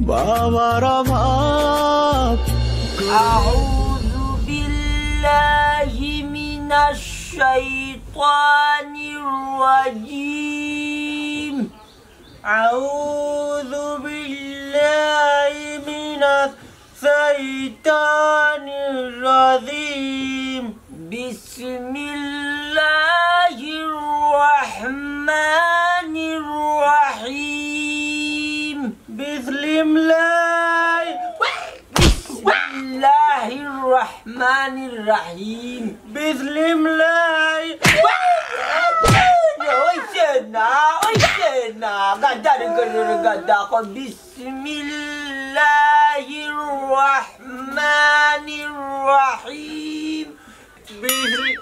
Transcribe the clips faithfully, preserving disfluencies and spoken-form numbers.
বাবার অভাব। أعوذ بالله من الشيطان الرجيم. أعوذ بالله من الشيطان الرجيم. بسم الله الرحمن الرحيم. بسم الله. بسم الله الرحمن الرحيم. بسم الله. ওই যে না, ওই যে না, গাদার গরুর গাদা, কো بسم الله الرحمن الرحيم. বিসমি-,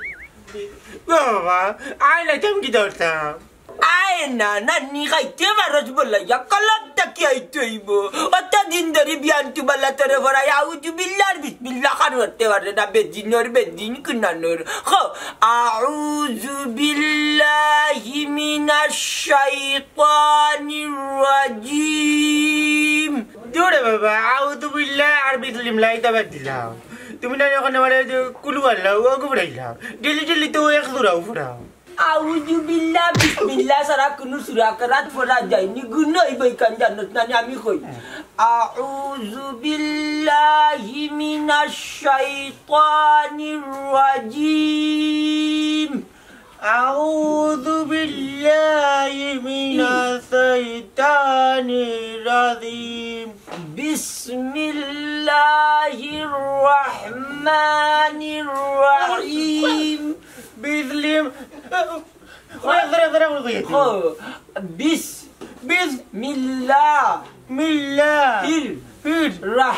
বাবা, আয় না, তুমি কি ধরতাম? আয় না, নানি খাইতে পারস বলাইয়া, কলম থাকি আইতে অইবো। অত দিন ধরি বিয়ান তুবালা তরে ভরাই, আউযু বিল্লাহ আর বিসমিল্লাহ খান করতে পারে না, বেদিনর বেদিন কুনানোর। খো, أعوذ بالله من الشيطان الرجيم. দূরে বাবা, আউযু বিল্লাহ আর বিসমিল্লাহ ইতা বাদ দিলাও। তুমি না অখন আমারে যে কুলু আল্লাহ, ও ফুরাইলাও। ডেলি ডেলি তো এক সুরাও ফুরাও। আউযু বিল্লাহ, বিসমিল্লাহ ছাড়া কুনু সুরা কেরাত পড়া যায়নি। গুনা অইবো ইখান জানোস না নি, আমি কই। أعوذ بالله من الشيطان الرجيم. أعوذ بالله من الشيطان الرجيم. بسم الله الرحمن الرحيم. বিসলিম। ওরা, ওরা, ওরা, ওরা, ওরা। খো, বিস-, বিস-, মিল্লা। মিল্লা। হির। হির। রাহ।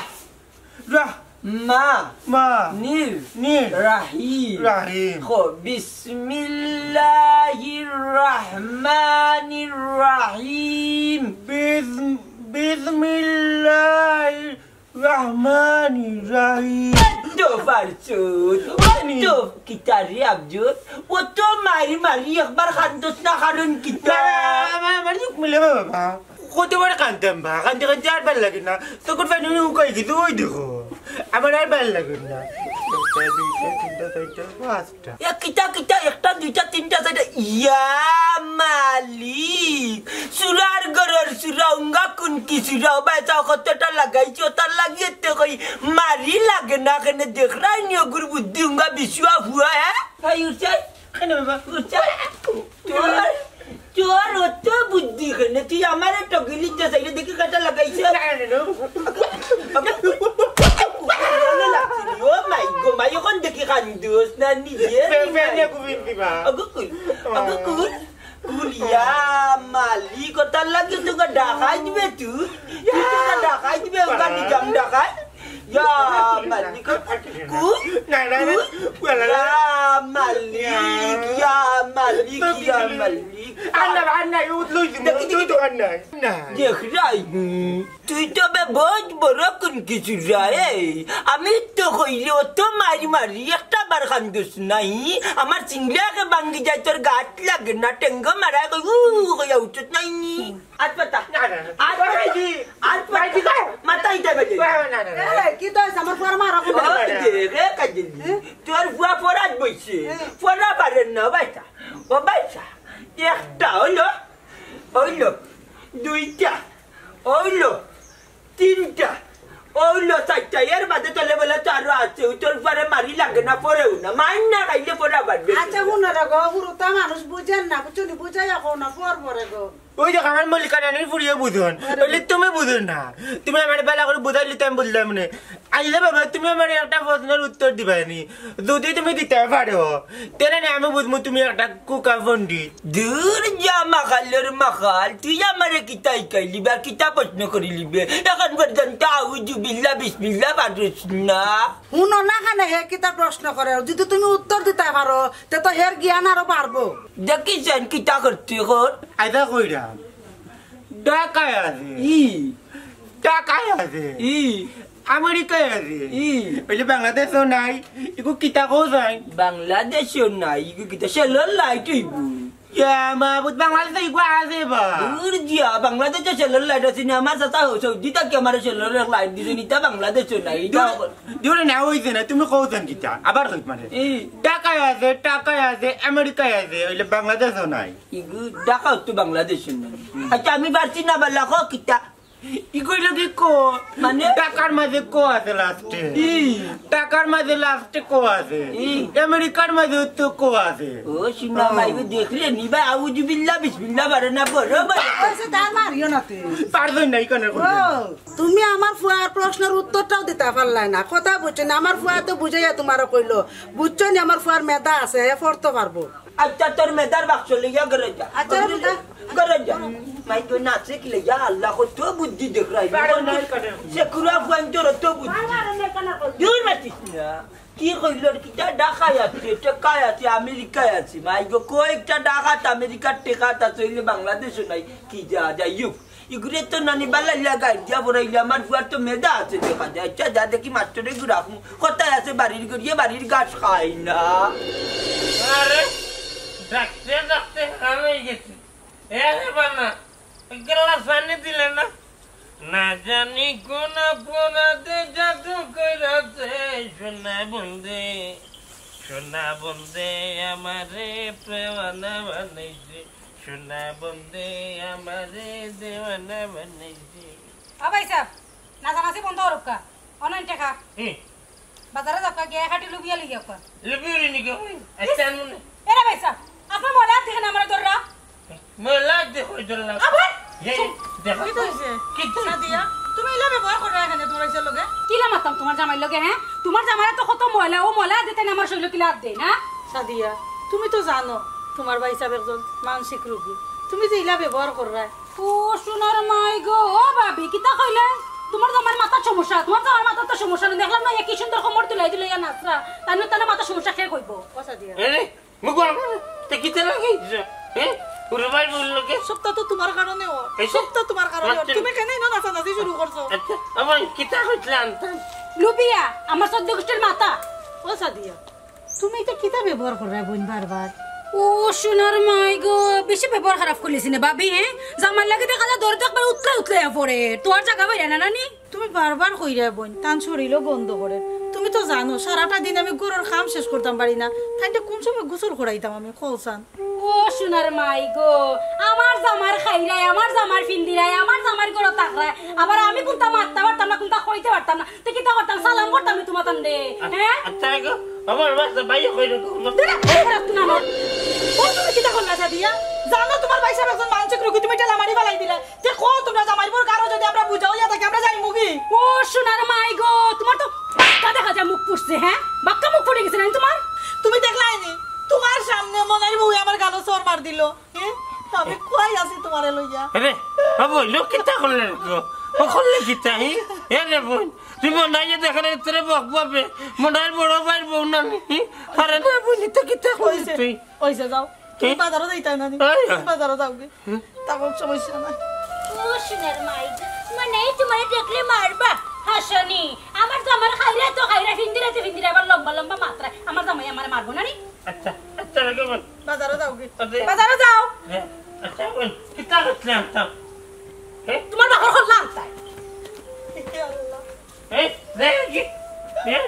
রাহ। মা। মা। নির। নির। রাহি। রাহিম। খো, بسم الله الرحمن الرحيم. বিস-, বিসমিল্লাহির রহমানির রহিম। অত পারছস, অত কিতা রে আফজল? অত মারি মারি একবার কান্দস না, কারণ কিতা? না, না, আমার, আমার চোখ মিলে বাবা। কতবার কান্দতাম বা, কান্দি কান্দি আর ভালা লাগে না। চোখর পানি উনি উকাই গেছে, ওই দেখো। আমার আর ভালা লাগে না। একটা, দুইটা, তিনটা, চারটা, পাঁচটা। এ কিতা কিতা, একটা, দুইটা, তিনটা, চারটা। ইয়া মালিক, সুরার ঘরর সুরা, উঙ্গা কুনকি সুরা, ও ভাই, চাও কতটা লাগাইছি, ওটার লাগিয়ে তো কই, মারি লাগে না, কেনে দেখরায় নি ওগুর বুদ্ধি, উঙ্গা বিশুয়া হুয়া, হ্যাঁ? এই উঠছে, কেনে বাবা? উঠছে। তোর, তোর অত বুদ্ধি কেনে? তুই আমারে টগিলি তো চাইলে দেখি কাটা লাগাইছে। না, না, না। ও মাই গো, মাই অখন দেখি কান্দোস না নিজে। ফে-, ফে-, নিয়ে কুবিন দিবা। ওগো কুল, ওগো কুল, কুল ইয়া মালিক, ওটার লাগি তোকে ডাকাই দিবে তুই। তুই তোকে ডাকাই দিবে, ওগা নিজাম ডাকাই। ইয়া মালিক, কুল, না, না, না, কুল। না, না, না। ইয়া মালিক, ইয়া মালিক, ইয়া মালিক। আন্না, আন্না, ইউত লই দিমু, দেখি, দেখি, তুই তো আন্না। না। দেখরায়, তুই তো বে বহুত বড় কুনকি সুরা, এই। আমি তো কইলে অত মারি মারি একটা বার কান্দোস নাই। আমার চিংড়াকে ভাঙ্গি যায়, তোর গাত লাগে না, টেঙ্গো মারা কই, উ, কইয়া উঠত নাই নি। আজ পাতা। না, না, না। আজ পাতা। ভাইজি। আজ পাতা। ভাইজি গো। মাথা ইটা বেজে। না, না, না, না। এ, কিতা অইছে? আমার ফুয়ার মার অখন। ও, দে, রে, কাজে। হ্যাঁ? তোর ফুয়া পড়াত বইছে। হ্যাঁ। পড়া পারে না, বাইটা। ও, বাইটা। একটা অইলো। অইলো, দুইটা, অইলো, তিনটা, অইলো, চাইরটা। এর বাদে তলে বলে তো আরো আছে। উত্তর পরে মারি লাগে না, পরেও না। মাইর না খাইলে পরে আবার বেশি। আচ্ছা, হুনো রে গো, হুরুতা মানুষ বুঝেন না, বুঝছো নি? বুঝাইয়া কও না, পর পরে গো। ওই দেখো, আমার মল্লিকা নানির ফুড়িয়ে বুঝুন। আরে অইলে তুমি বুঝো না। তুমি আমারে ভালা করি বুঝাইলে তো আমি বুঝলাম নে। আইলে বাবা, তুমি আমারে একটা প্রশ্নর উত্তর দিবায় নি। যদি তুমি দিতায় পারো, তেনে নে আমি বুঝমু তুমি একটা কুকা পণ্ডিত। দূর যা মাখালর মাখাল, তুই আমারে কিতা হিকাইলি বা কিতা প্রশ্ন করিলি বে? অখন পর্যন্ত আউযু বিল্লাহ, বিসমিল্লাহ পারস না। হুনো না কেনে হে কিতা প্রশ্ন করে, যদি তুমি উত্তর দিতায় পারো, তে তো হের জ্ঞান আরো বাড়বো। দেখিছেন কিতা করতে কর? আইদা কইরা। ঢাকায় আছে। ই। ঢাকায় আছে। ই। আমেরিকায় আছে। ই। অইলে বাংলাদেশও নাই। ইগু কিতা কও যায়? বাংলাদেশও নাই। ইগু কিতা সেলর লাইট অইবো? কে মাহবুব, বাংলাদেশে ইগুয়া আছে বা? দূর জিয়া, বাংলাদেশে সেলর লাইট আছে নি? আমার চাচা সৌদি থাকি আমার সেলর লাইট দিছে নি, ইতা বাংলাদেশে নাই, ইতা দূর, দূরে না, অইছে না, তুমি কওছান কিতা? আবার কইত মানে। এই। ঢাকায় আছে, ঢাকায় আছে, আমেরিকায় আছে, অইলে বাংলাদেশও নাই। ইগু ঢাকাও তো বাংলাদেশে নাই। আচ্ছা, আমি পারছি না, বালা কও কিতা? ই কইলো কি ক? মানে? ঢাকার মাঝে ক আছে লাস্টে। ই। ঢাকার মাঝে লাস্টে ক আছে। ই। আমেরিকার মাঝে তো ক আছে। ও, শুনা ও। মাইগো দেখলে নি বা, আউযুবিল্লাহ, বিসমিল্লাহ বারে না, বড় বারে। আচ্ছা, তার মারিও না তুই। পারছইন না, ইখানে ও, কইছইন। তুমি আমার ফুয়ার প্রশ্নের উত্তরটাও দিতা পারলায় না। কথা বুঝছো না, আমার ফুয়া তো বুঝাইয়া তোমারে কইলো। বুঝছো নি, আমার ফুয়ার মেধা আছে, হে পড়তো পারবো। আচ্ছা, তোর মেধার বাক্স লইয়া ঘরে যা। আচ্ছা, রে বেটা। ঘরে যা। মাই তো নাচে কি লইয়া আল্লাহ কত বুদ্ধি দেখরাই। পারে না, পারে না। সে কুড়া ফুয়াইন তোর অত বুদ্ধি। দূর মাতিস না। কি কইল রে, কিতা ঢাকায় আছে, টেকায় আছে, আমেরিকায় আছে। মাই গো, কয়েকটা ঢাকাত আমেরিকার টেকাত আছে, অইলে বাংলাদেশও নাই। কি যা, যাই হোক। ইগুরে তো নানি বালা ইলা গাইড দিয়া পড়াইলে, আমার ফুয়ার তো মেধা আছে দেখা যায়। আচ্ছা, যা দেখি মাস্টরে গু রাখমু। কথায় আছে, বাড়ির গড়িয়ে বাড়ির ঘাস খায় না। আরে, ডাকতে ডাকতে হারাই গেছি। এ রে বানা, এক গ্লাস পানি দিলে না? না জানি কোন অপরাধে জাদু কইরাছে, সোনা বন্দে, সোনা বন্দে আমারে প্রেমানা বানাইছে। সোনা বন্দে আমারে দেওয়ানা বানাইছে। ও ভাই সাহেব, নাচানাচি বন্ধ করুক্কা। অনলাইন টেকা। হুম। বাজারে যাউক্কা, গিয়া এক আটি লুবিয়া লইয়া আউক্কা। লুবিয়া নি গো? ইস! আচ্ছা, আনমু না। এরা ভাই সাহেব, আপনার ময়লা দেখেন আমার দররা। ময়লা দেখো দররা। আবার? এই, দেখো। কি তো হইছে? কি তো? সাদিয়া, তুমি ইলা ব্যবহার করো এখানে তোমার ভাইসার লগে? কিলা মাতাম তোমার জামাইর লগে, হ্যাঁ? তোমার জামাইরা তো কত ময়লা, ও ময়লা দিতে না আমার শরীরে কিলা হাত দেয়, না? সাদিয়া, তুমি তো জানো তোমার ভাই সাহেব একজন মানসিক রোগী, তুমি যে ইলা ব্যবহার কররায়। ও সোনার মাই গো, ও ভাবি, কিতা কইলে? তোমার জামাইর মাথার সমস্যা, তোমার জামাইর মাথার তো সমস্যা নেই, দেখলাম না, কি সুন্দর কোমর দুলাই দুলাই নাচরা, তাই না, তার মাথার সমস্যা কে কইবো? ও সাদিয়া। এ রে, মুখ বন্ধ কর। তে কিতা লাগাইছ? হ্যাঁ? পুরো ভাই বলল কে? সবটা তো তোমার কারণে ও। এই যে? সবটা তোমার কারণে ও। মারছেন। তুমি কেন ইনো নাচানাচি শুরু করছো? আচ্ছা, আমার কিতা কইছিলাম তা? লুবিয়া, আমার চোদ্দ গোষ্ঠীর মাথা। ও সাদিয়া, তুমি ইটা কিতা ব্যবহার কররায় বইন বারবার? ও সোনার মাই গো, বেশি ব্যবহার খারাপ করিলিছি না ভাবি, হ্যাঁ? জামাইর লাগি দেখা যায় দরজা একবার উতলাই উতলাই পড়ে, তোমার জাগা বাইরে না নানি? তুমি বারবার কইরায় বইন, তান শরীরও গন্ধ করে। তুমি তো জানো, সারাটা দিন আমি ঘরর কাম শেষ করতাম পারি না। তাইনরে কোন সময় গোসল করাইতাম আমি, কওছান? ও সোনার মাই গো, আমার জামার খাইরায়, আমার জামার ফিন্দিরায়, আমার জামার ঘরো থাকরায়। আবার আমি কুনতা মাততাম পারতাম না, কুনতা কইতে পারতাম না। তে কিতা করতাম? সালাম করতাম নি তোমার তানরে, হ্যাঁ? আচ্ছা গো, আমার বাচ্চা ভাই কই রে, কোন দূরে, দূরে, দূরে, তুই না আমার। ও তুমি কিতা করলা সাদিয়া? জানো তোমার ভাই সাহেব একজন মানসিক রোগী, তুমি ঠেলা মারি ফালাই দিলা। তে কও তোমরা জামাইর বউর গারো যদি আমরা বুঝা অইয়া থাকি, আমরা যাইমু কি? ও সোনার মাই গো, তোমার তো বাক্কা দেখা যায় মুখ ফুটছে, হ্যাঁ? বাক্কা মুখ ফুটে গেছে না তোমার? তুমি দেখলায় নি? তোমার সামনে মনাইর বউ আমার গালো চড় মার দিল। এ? আমি কই আছি তোমারে লইয়া? আরে, বাবু, লোক কিতা করলে গো? ও করলে কিতা, হি? এ রে বোন, তুই মনাইয়ে দেখে না, তোরে বক পাবে। মনাইর বড় ভাইর বউ না নি, হি? আরে না বোন, ইতা কিতা করলি অইছে, তুই? অইছে, যাও। তুমি হি? বাজারো যাইতায় না নি? এই। তুমি বাজারো যাও গি। হুম? তখন সমস্যা নাই। ও সোনার মাই, মানে তোমারে দেখলে মারবা, হাসানি। আমার তো আমার খাইরা তো খাইরা, ফিন্দিরা তো ফিন্দিরা, আবার লম্বা লম্বা মাতরা। আমার জামাই আমারে মারবো না নি? আচ্ছা, আচ্ছা, রেখে বল। বাজারো যাও গি। আচ্ছা। বাজারো যাও। হ্যাঁ, আচ্ছা, বল, কিতা করছিলাম তো? হ্যাঁ? তোমার বাবার করলাম তাই। হে আল্লাহ। হ্যাঁ? রে, কি? হ্যাঁ?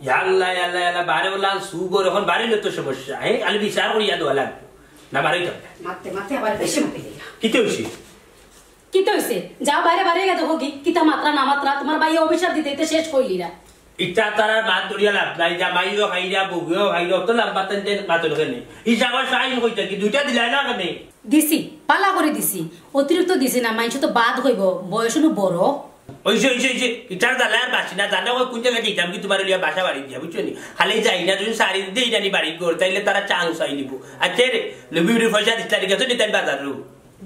ইয়া আল্লাহ, ইয়া আল্লাহ, ইয়া আল্লাহ, বারে ওলা সুগর, এখন বারে তো সমস্যা, হ্যাঁ? খালি বিচার করিয়া দেওয়া লাগবো। না, বারে তো। মারতে মারতে আবার বেশি মাতি দিলা। কিতা অইছে? কিতা অইছে? যাও বাইরে, বাইরে গিয়া দেখো কি, কিতা মাতরা না মাতরা, তোমার ভাইয়ে অভিশাপ দিতে দিতে শেষ করিলিরা। ইটা তারার মাত ধরিয়া লাভ নাই, জামাইও খাইরা, বউয়েও খাইরা, অত লাভ মাতেন যে মাতন কেনে? হিসাবে সাইন কইতে কি দুইটা দিলাই না কেনে? দিছি, পালা করি দিছি, অতিরিক্ত দিছি না, মাইনষে তো বাদ কইবো, বয়স অনো বড়। অইছে, অইছে, অইছে, ইটার জ্বালায় আর বাঁচি না, জানো কই কোন জাগাত যাইতাম কি তোমার লিয়া বাসা বাড়ি দিয়া, বুঝছো নি? খালি যাই না, যদি সারি দিতে ইটানি বাড়ি ঘর, তাইলে তারা চান্স পাই নিব। আচ্ছা রে, লবি উড়ি পয়সা দিছলা, ঠিক আছে, নিতেন বাজারো।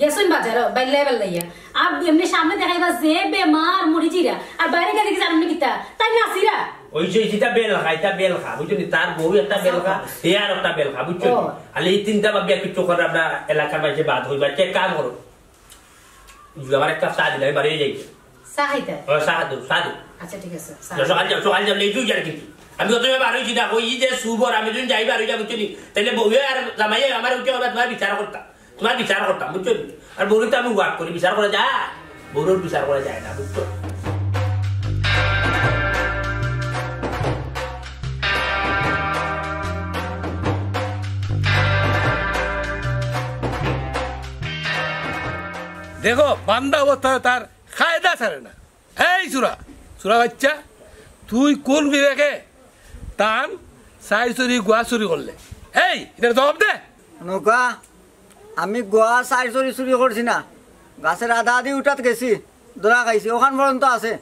গেছইন বাজারো, বাইল্লাই বাইল্লাইয়া। আর এমনি সামনে দেখাইবা যে বেমার মরি জিরা, আর বাইরে গেলে কি জানো নি কিতা? তাই নাচিরা। অইছে, অইছে, ইটা বেল খা, ইটা বেল খা, বুঝছো নি? তার বউ একটা বেল খা, হে আর একটা বেল খা, বুঝছো নি? ও। খালি এই তিনটা ভাবিয়া কিচ্ছু করে আমরা এলাকার মাঝে বাদ হইবা, কে কাম করো। আমার একটা চা দিলে আমি বাড়ি যাই। চা খাইতা? ও, চা দেও, চা দেও। আচ্ছা, ঠিক আছে, চা। সকাল যাও, সকাল যাও, লেটু যার কিন্তু। আমি অত বার হইছি না, ওই যে সুবর, আমি যদি যাই বার হইয়া, বুঝছো নি? তাইলে বউয়ে আর জামাইয়ে আমার উঠে আবার তোমার বিচার করতাম। তোমার বিচার করতাম, বুঝছো নি? আর বউরে তো আমি ওয়াক করি, বিচার করা যায়? বউরর বিচার করা যায় না, বুঝছো? দেখো, বান্দা অবস্থায় তার কায়দা ছাড়ে না। এই চুরা, চুরা বাচ্চা, তুই কোন বিবেকে তান চাইর চুরি, গুয়া চুরি করলে? এই, ইটার জবাব দে। নৌকা, আমি গুয়া চাইর চুরি চুরি করছি না, গাছের আধা আধি উঠাত গেছি, ধরা খাইছি, ওখান পর্যন্ত আছে।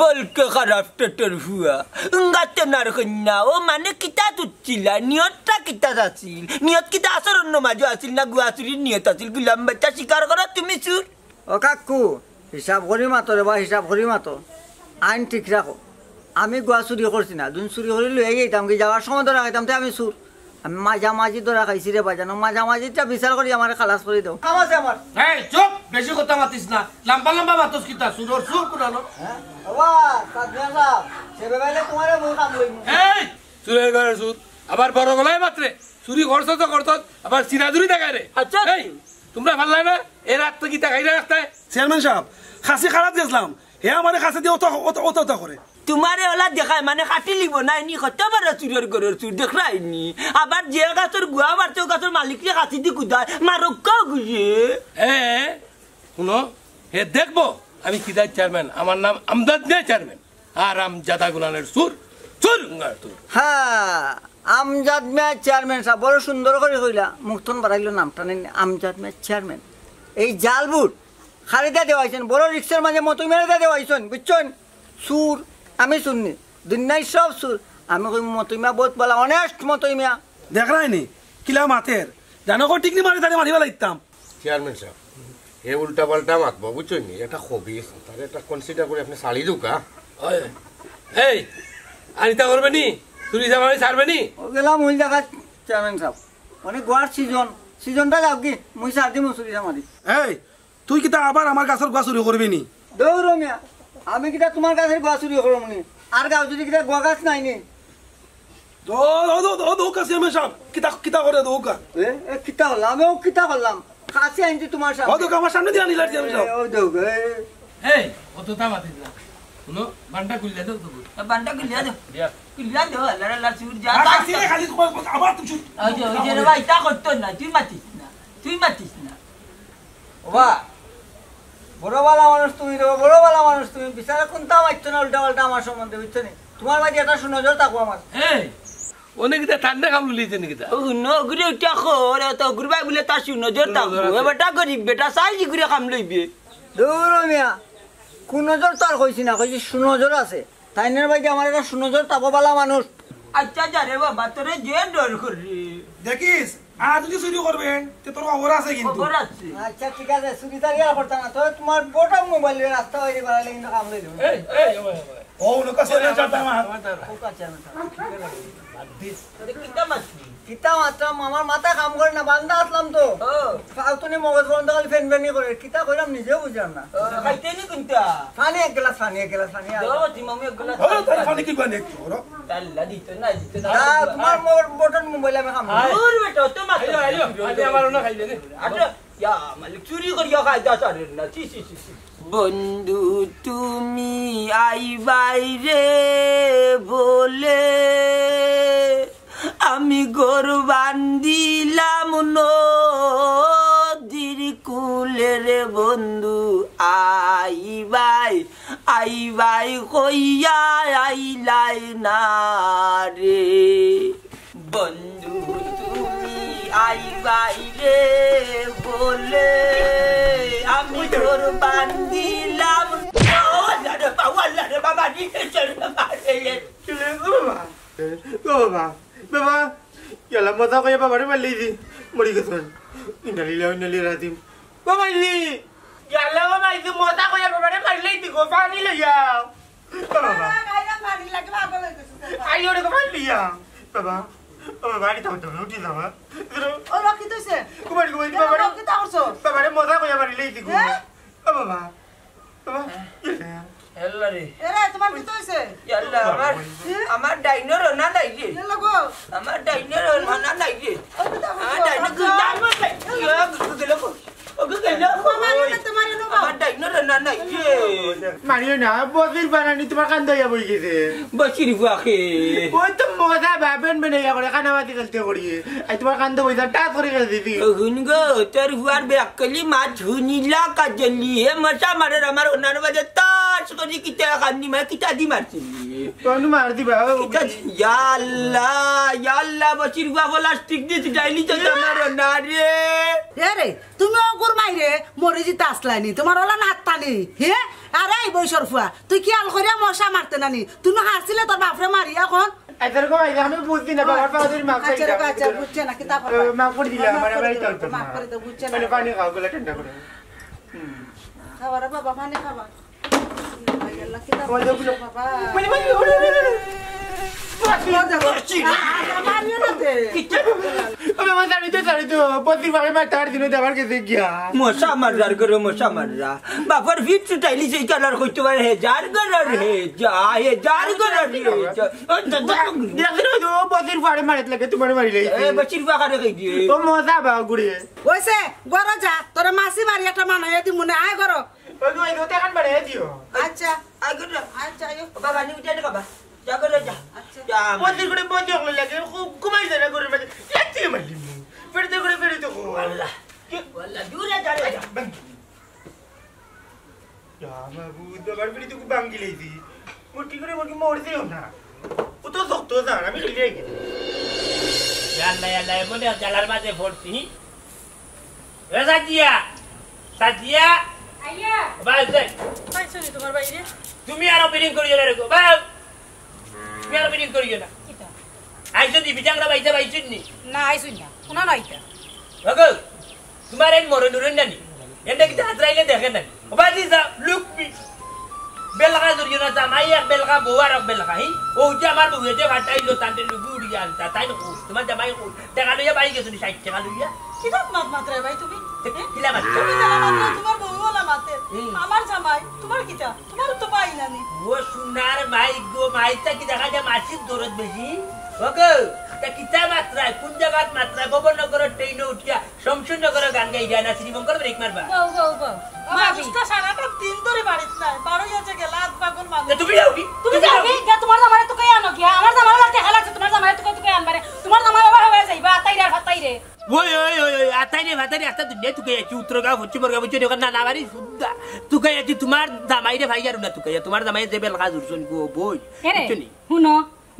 বলকে খারাপ টেটের ফুয়া, গাতে নার কন্যা, ও মানে কিতা তুচ্ছিলা, নিয়তটা কিতা আছিল? নিয়ত কিতা আচরণ নমাজও আছিল না, গুয়া চুরির নিয়ত আছিল? গুলাম বাচ্চা স্বীকার করো তুমি চুর। ও কাকু, হিসাব করি মাতো রে বা, হিসাব করি মাতো। আইন ঠিক রাখো। আমি গুয়া চুরি করছি না, দুন চুরি করি লইয়া যাইতাম, কি যাওয়ার সময় ধরা খাইতাম, তে আমি চুর। আমি মাঝামাঝি ধরা খাইছি রে বা, জানো, মাঝামাঝিটা বিচার করি আমারে খালাস করি দাও। কাম আছে আমার। এই, চুপ! বেশি কথা মাতিস না। লম্বা লম্বা মাতস কিতা? চুরর চুর কুনানো। হ্যাঁ? বাবা, সাদমিয়া সাহেব, সে বেলায় তোমারে মুখ কাম লইমু। এই! চুরের ঘরের চুর। আবার বড় গলায় মাতরে। চুরি করছো তো করছো, আবার চিরাদুরি দেখায় রে। আচ্ছা। এই, তোমরা পারলা না? এ রাত তো কিতা খাইরা রাখতায়? চেয়ারম্যান সাহেব, খাসি খাড়াত গেছলাম, হে আমারে খাসি দিয়া অতা, অতা, অতা, অতা করে। তোমারে ওলা দেখায় মানে কাটি লিব না, ইনি কত বড় চুরর ঘরর চুর, দেখরায়নি? আবার যে গাছর গুয়া বাড়ছে, ও গাছর মালিকরে খাসি দি কুদায়, মারক্কা গুয়ে। এ, হুনো, হে দেখবো আমি কিদার চেয়ারম্যান, আমার নাম আমজাদ মিয়া চেয়ারম্যান। আর আমজাদা গুলানের চুর, চুর গুলানের চুর। হ্যাঁ, আমজাদ মিয়া চেয়ারম্যান সাহেব, বড় সুন্দর করি কইলা, মুখতন বাড়াইলো নামটা নেই, আমজাদ মিয়া চেয়ারম্যান। এই জাল ভোট খারিদা দেওয়াইছেন, বড় রিক্সের মাঝে মতই মেরে দেওয়াইছেন, বুঝছেন? চুর, আমি চুর নি, দুনিয়ার সব চুর। আমি কই মতই মিয়া বহুত ভালা, honest মতই মিয়া। দেখরায়নি, কিলা মাতের, জানো কো ঠিক নি মারি তারে মারিবা লাগতাম। চেয়ারম্যান সাহেব, হে উল্টা পাল্টা মাতবো, বুঝছইন নি? এটা খবিস, তারে এটা consider করে আপনি ছাড়ি দেউক্কা। ওই, এই, আর ইতা করবে নি? চুরি চামারি ছাড়বে নি? ও গেলাম ওই জায়গায় চেয়ারম্যান সাহেব। মানে গুয়ার সিজন, সিজনটা যাউক গি, মুই ছাড় দিমু চুরি চামারি। এই, তুই কিতা আবার আমার গাছর গুয়া চুরি করবি নি? দৌড় মিয়া, আমি কিতা তোমার গাছর গুয়া চুরি করমু নি? আর গাছ যদি কিতা গুয়া গাছ নাই নি? ও, ও, ও, ও, দৌকা চেয়ারম্যান সাহেব, কিতা, কিতা করে দৌকা? এ, এ, কিতা করলাম? আমি ও কিতা করলাম? খাসি আনছি তোমার সামনে। ও দৌকা আমার সামনে দিয়া আনিলা চেয়ারম্যান সাহেব। এ, ও দৌকা, এ। এই, অত তা মাতিস না। হুনো, বান্ডা খুলিয়া দেও তো। এ, বান্ডা খুলিয়া দেও। দিয়া। খুলিয়া দেও, আল্লাহ, আল্লাহ, চুর যা। আর খাসি রে, খালি তোমার, আবার তুমি চুর। ওই যে, ওই যে রে ভাই, ইতা করতো না, তুই মাতিস না, তুই মাতিস না। ওবা, বড় ভালা মানুষ তুমি রে, বড় ভালা মানুষ তুমি। বিচারে কুন্তা মাতছো না উল্টা পাল্টা আমার সম্বন্ধে, বুঝছো নি? তোমার বাড়ি একটা সুনজর থাকবো আমার। এই, অনে কিতা ঠান্ডা কাম লইছে নি কিতা? ও, হুনো, অগুরে উঠা খর, অত অগুর বায় বুলে তার সুনজর থাকবো। সুনজর আছে। এ বেটা গরিব বেটা, চাই জি করে কাম লইবে। দৌড় মিয়া, কুনজর তো আর কইছি না, কইছি সুনজর আছে। তাইনর বাড়ি আমার একটা সুনজর থাকবো, ভালা মানুষ। আচ্ছা, যা রে বাবা, তোরে যে ডর করি। দেখিস, আর যদি চুরি করবে, তে তোর খবর আছে কিন্তু। খবর আছে। আচ্ছা, ঠিক আছে, চুরি চারি আর করতা না। তো তোমার বটম মোবাইল লইয়া রাস্তা বাইরে বাড়াইলে কিন্তু কাম লইল। এই, এই, ওই, ওই। ও, লোক আছে, ওই, না, আমার চারটা আমার। আমার। ও, কাছে আমার। বাদ দিস। আরে, কিতা মাতলি? কিতা মাতলাম, আমার মাথা কাম করে না, বান্দা আসলাম তো। ও। ফালতুনি মগজ বন্ধ খালি ফেন ফেনি করে। কিতা কইলাম নিজেও বুঝলাম না। ও, খাইতে নি কোনটা? পানি এক গ্লাস, পানি এক গ্লাস, পানি আর। দাও, জিমামু এক গ্লাস। ও, তাহলে পানি কি বানে একটু, ওরা? তাল্লা দিত না, দিত না। না, তোমার মোর বটন মোবাইল আমি খাম। আয়। দূর বেটা, অত মাত আইও, আইও, আইও, আমার ওনা খাইলে নে। আচ্ছা, ইয়া মালিক, চুরি করিয়া খাইতা ছাড়ের না। ছি, ছি, ছি, ছি। বন্ধু তুমি আইবাই রে বলে আমি ঘর বান্ধিলাম নদীর কূলে রে বন্ধু, আইবাই, আইবাই কইয়া আইলাই না রে। বন্ধু তুমি আইবাই রে বলে আমি ঘর বান্ধিলাম। ও আল্লাহ রে বাবা, আল্লাহ রে বাবা, রে, রে, রে, রে, রে। ও বাবা, ও বাবা, বাবা, ইয়াল্লা, মজা কইয়া বাবারে মারলেই দি, মরি গেছইন। ইন্না লিল্লাহি ওয়া ইন্না ইলাইহি রাজিউন। বাবা, ইলি। ইয়াল্লা, বাবা, ইদি মজা কইয়া বাবারে মারলেই দি গো, পানি লইয়া। ও বাবা। বাইরে পানি লাগে, পাগল হয়ে গেছে। আইও রে গো, পানি লইয়া। বাবা, ও বাবা, আরে থামো, থামো, উঠি যাও, হ্যাঁ? ও, রকি তো হইছে। কুমারী, কুমারী, এ, বাবারে, রকি তো করছো। বাবারে মজা কইয়া মারলেই দি গো। হ্যাঁ? ও বাবা। আল্লাহ রে। এরে, তোমার কিতা অইছে? ইয়া আল্লাহ, আমার, আমার ডাইনর অনা নাই রে। ইয়া আল্লাহ গো। আমার ডাইনর অনা নাই রে। ও, কিতা আমার অইছে? ডাইনর অনা নাই। ইয়া, গেল গো। ও, গেল গো। বাবা, এটা তোমার এনো বাবা। আমার ডাইনর অনা নাই রে। মারিও না, বসির বানানি তোমার কান্দা ইয়া বই গেছে। বসির বাকে। ওই তো মজা বাবেন বেনে ইয়া করে, কানামাতি খেলতে করি। আই তোমার কান্দা বইছে, টাচ করে গেছে দিদি। হুন গো, তোর ফুয়ার বেকলি মাত হুনিলা কাজলি। হে মশা মারের আমার অনার মাঝে টাচ করি কিতা কান্দি মার, কিতা দি মারছিলি? কোন মার দিবা? ও কিতা দি-, ইয়া আল্লাহ, ইয়া আল্লাহ, বসির বাবা প্লাস্টিক দি ছিটাইলি তো আমার অনারে। এ রে, তুমি অগুর মাইরে মরি জিতা আসলাইনি, তোমার অলা নাত্তানি, হে? আরে এই বইসর ফুয়া, তুই খিয়াল করিয়া মশা মারতে নানি, তুই নু হারছিলে তোর বাপরে মারিয়া অখন। আচ্ছা, এরকম আইলে আমি বুঝছি না, বাবার পাওয়া ধরি মাফ আচ্ছা, চাইতাম। আচ্ছা, বুঝছে না, কিতা করবা? এ, মাফ করে দিলাম, মাফ আমার করে আবার দাও, এটা হতো মাফ না। করে দাও, বুঝছে না। মানে পানি খাও, গলা ঠান্ডা করো। হুম। খাবার বাবা, পানি খাবা। আল্লাহ, কিতা ওই যে ওগুলো বাবা। মানে, মানে, ওরে, ওরে, ওরে, ওরে। বাবা, বাবা, মারিও না তে। কিচ্ছু। ওরে, ওরে, জানি তো, জানি তো, প্রতিবারে মারতে আর দিনে দেওয়ার গেছে গিয়া। মশা মাররা করো, মশা মাররা। বাপর ফিট ছুটাইলি সেই কালার করতে পারে, হে যার ঘরর হে যা, হে যার ঘরর হে যা। ও, দাদা, দেখো তো, বসির ফাড়ে মারিত লাগে, তোমার মারি লাগি। এ, বসির ফাড়ে খাই দিয়ে। ও, মজা বা ঘুরে। ওইসে, ঘরো যা, তোরে মাসি মারি একটা মানাইয়া দি মনে আয় ঘরো। ওই, ওই, ওই, এখন বাড়াইয়া দিও। আচ্ছা। আয় ঘরো। আচ্ছা, আয়ো। বাবা, নি উঠে নে বাবা। যা ঘরো যা। আচ্ছা। যা, বন্দির করে বন্দি হকলে লাগে, ঘু-, ঘুমাই যায় না ঘরের মাঝে। লাথি মারলি মু। ফেরতে করে ফেরতে করে। আল্লাহ। কি? আল্লাহ, দূরে যা রে, যা। ভাঙ্গি। যা, মাবুদ, বাবার পিঠে তো ভাঙ্গি লাইছি। মুটি করে মুটি মরছেও না। ও তো শক্ত জান, আমি খেলে গেছি। আল্লাহ, আল্লাহ, এমন এক জ্বালার মাঝে পড়ছি। এ সাদিয়া, সাদিয়া। আইয়া। বাবা, যাই। পাইছো নি তোমার বাইরে? তুমি আর অপেনিং করিও না রে গো, বাবা। তুমি আর অপেনিং করিও না। কিতা? আইছো নি, বিজাংরা বাইতে পাইছো নি? না, আইছো না। শোনা না এটা। ওগো, তোমার এই মরে নুরে নানি। এন্ডে কিতা হাতরাইলে দেখে নানি। ও বাজি যা, লুক মি। বেলকা জুড়িও না, জামাই এক বেলকা, বউ আর এক বেলকা, হি? ও যে আমার বউ, এ যে ফাটাইলো, তান্তে লুবু উড়িয়া আনতা, তাই না? তোমার জামাই কই? টেকা লইয়া বাড়ি গেছো নি, ষাইট টেকা লইয়া? কিতা মাত মাতরায় ভাই তুমি? এ, হ্যাঁ? কিলা মাত? তুমি যেলা মাতরায়, তোমার বউ ওলা মাতে। হুম। আমার জামাই, তোমার কিতা? তোমার তো পাই না নি। ও সোনার মাই গো, মাইতা কি দেখা যায় মাসির দরদ বেশি? ওগো, তা কিতা মাতরায়? কোন জাগাত মাতরায়? ভবনগরের ট্রেনে উঠিয়া শমশেরনগরের গান গাই যায় না, শ্রীমঙ্গল ব্রেক মারবা। গো, গো, গো। ও ভাবি। মানুষটা সারাটা দিন ধরে বাড়িত নাই, বারো গেছে গেলা, আধ পাগল মানুষ। তা তুমি যাও কি? তুমি যাও কি? গিয়া তোমার জামাইরে তুকাই আনো গিয়া। আমার জামাইর টেকা লাগছে, তোমার জামাইরে তুকাই তুকাই আনবারে। তোমার জামাই বাবা হয়ে যাইবা, আতাইরে আর ফাতাইরে। ওই, ওই, ওই, ওই, আতাইরে ফাতাইরে, আস্তা দুনিয়া তুকাই আছি, উত্তর গাঁও, পশ্চিম গাঁও, বুঝছো নি? ওখানে নানা বাড়ি, শুদ্ধা। তুকাই আছি, তোমার জামাইরে ভাই আর না তুকাই, তোমার জামাই যে বেলকা জুড়ছন গো, বই। এরে, বুঝছো নি? হুনো,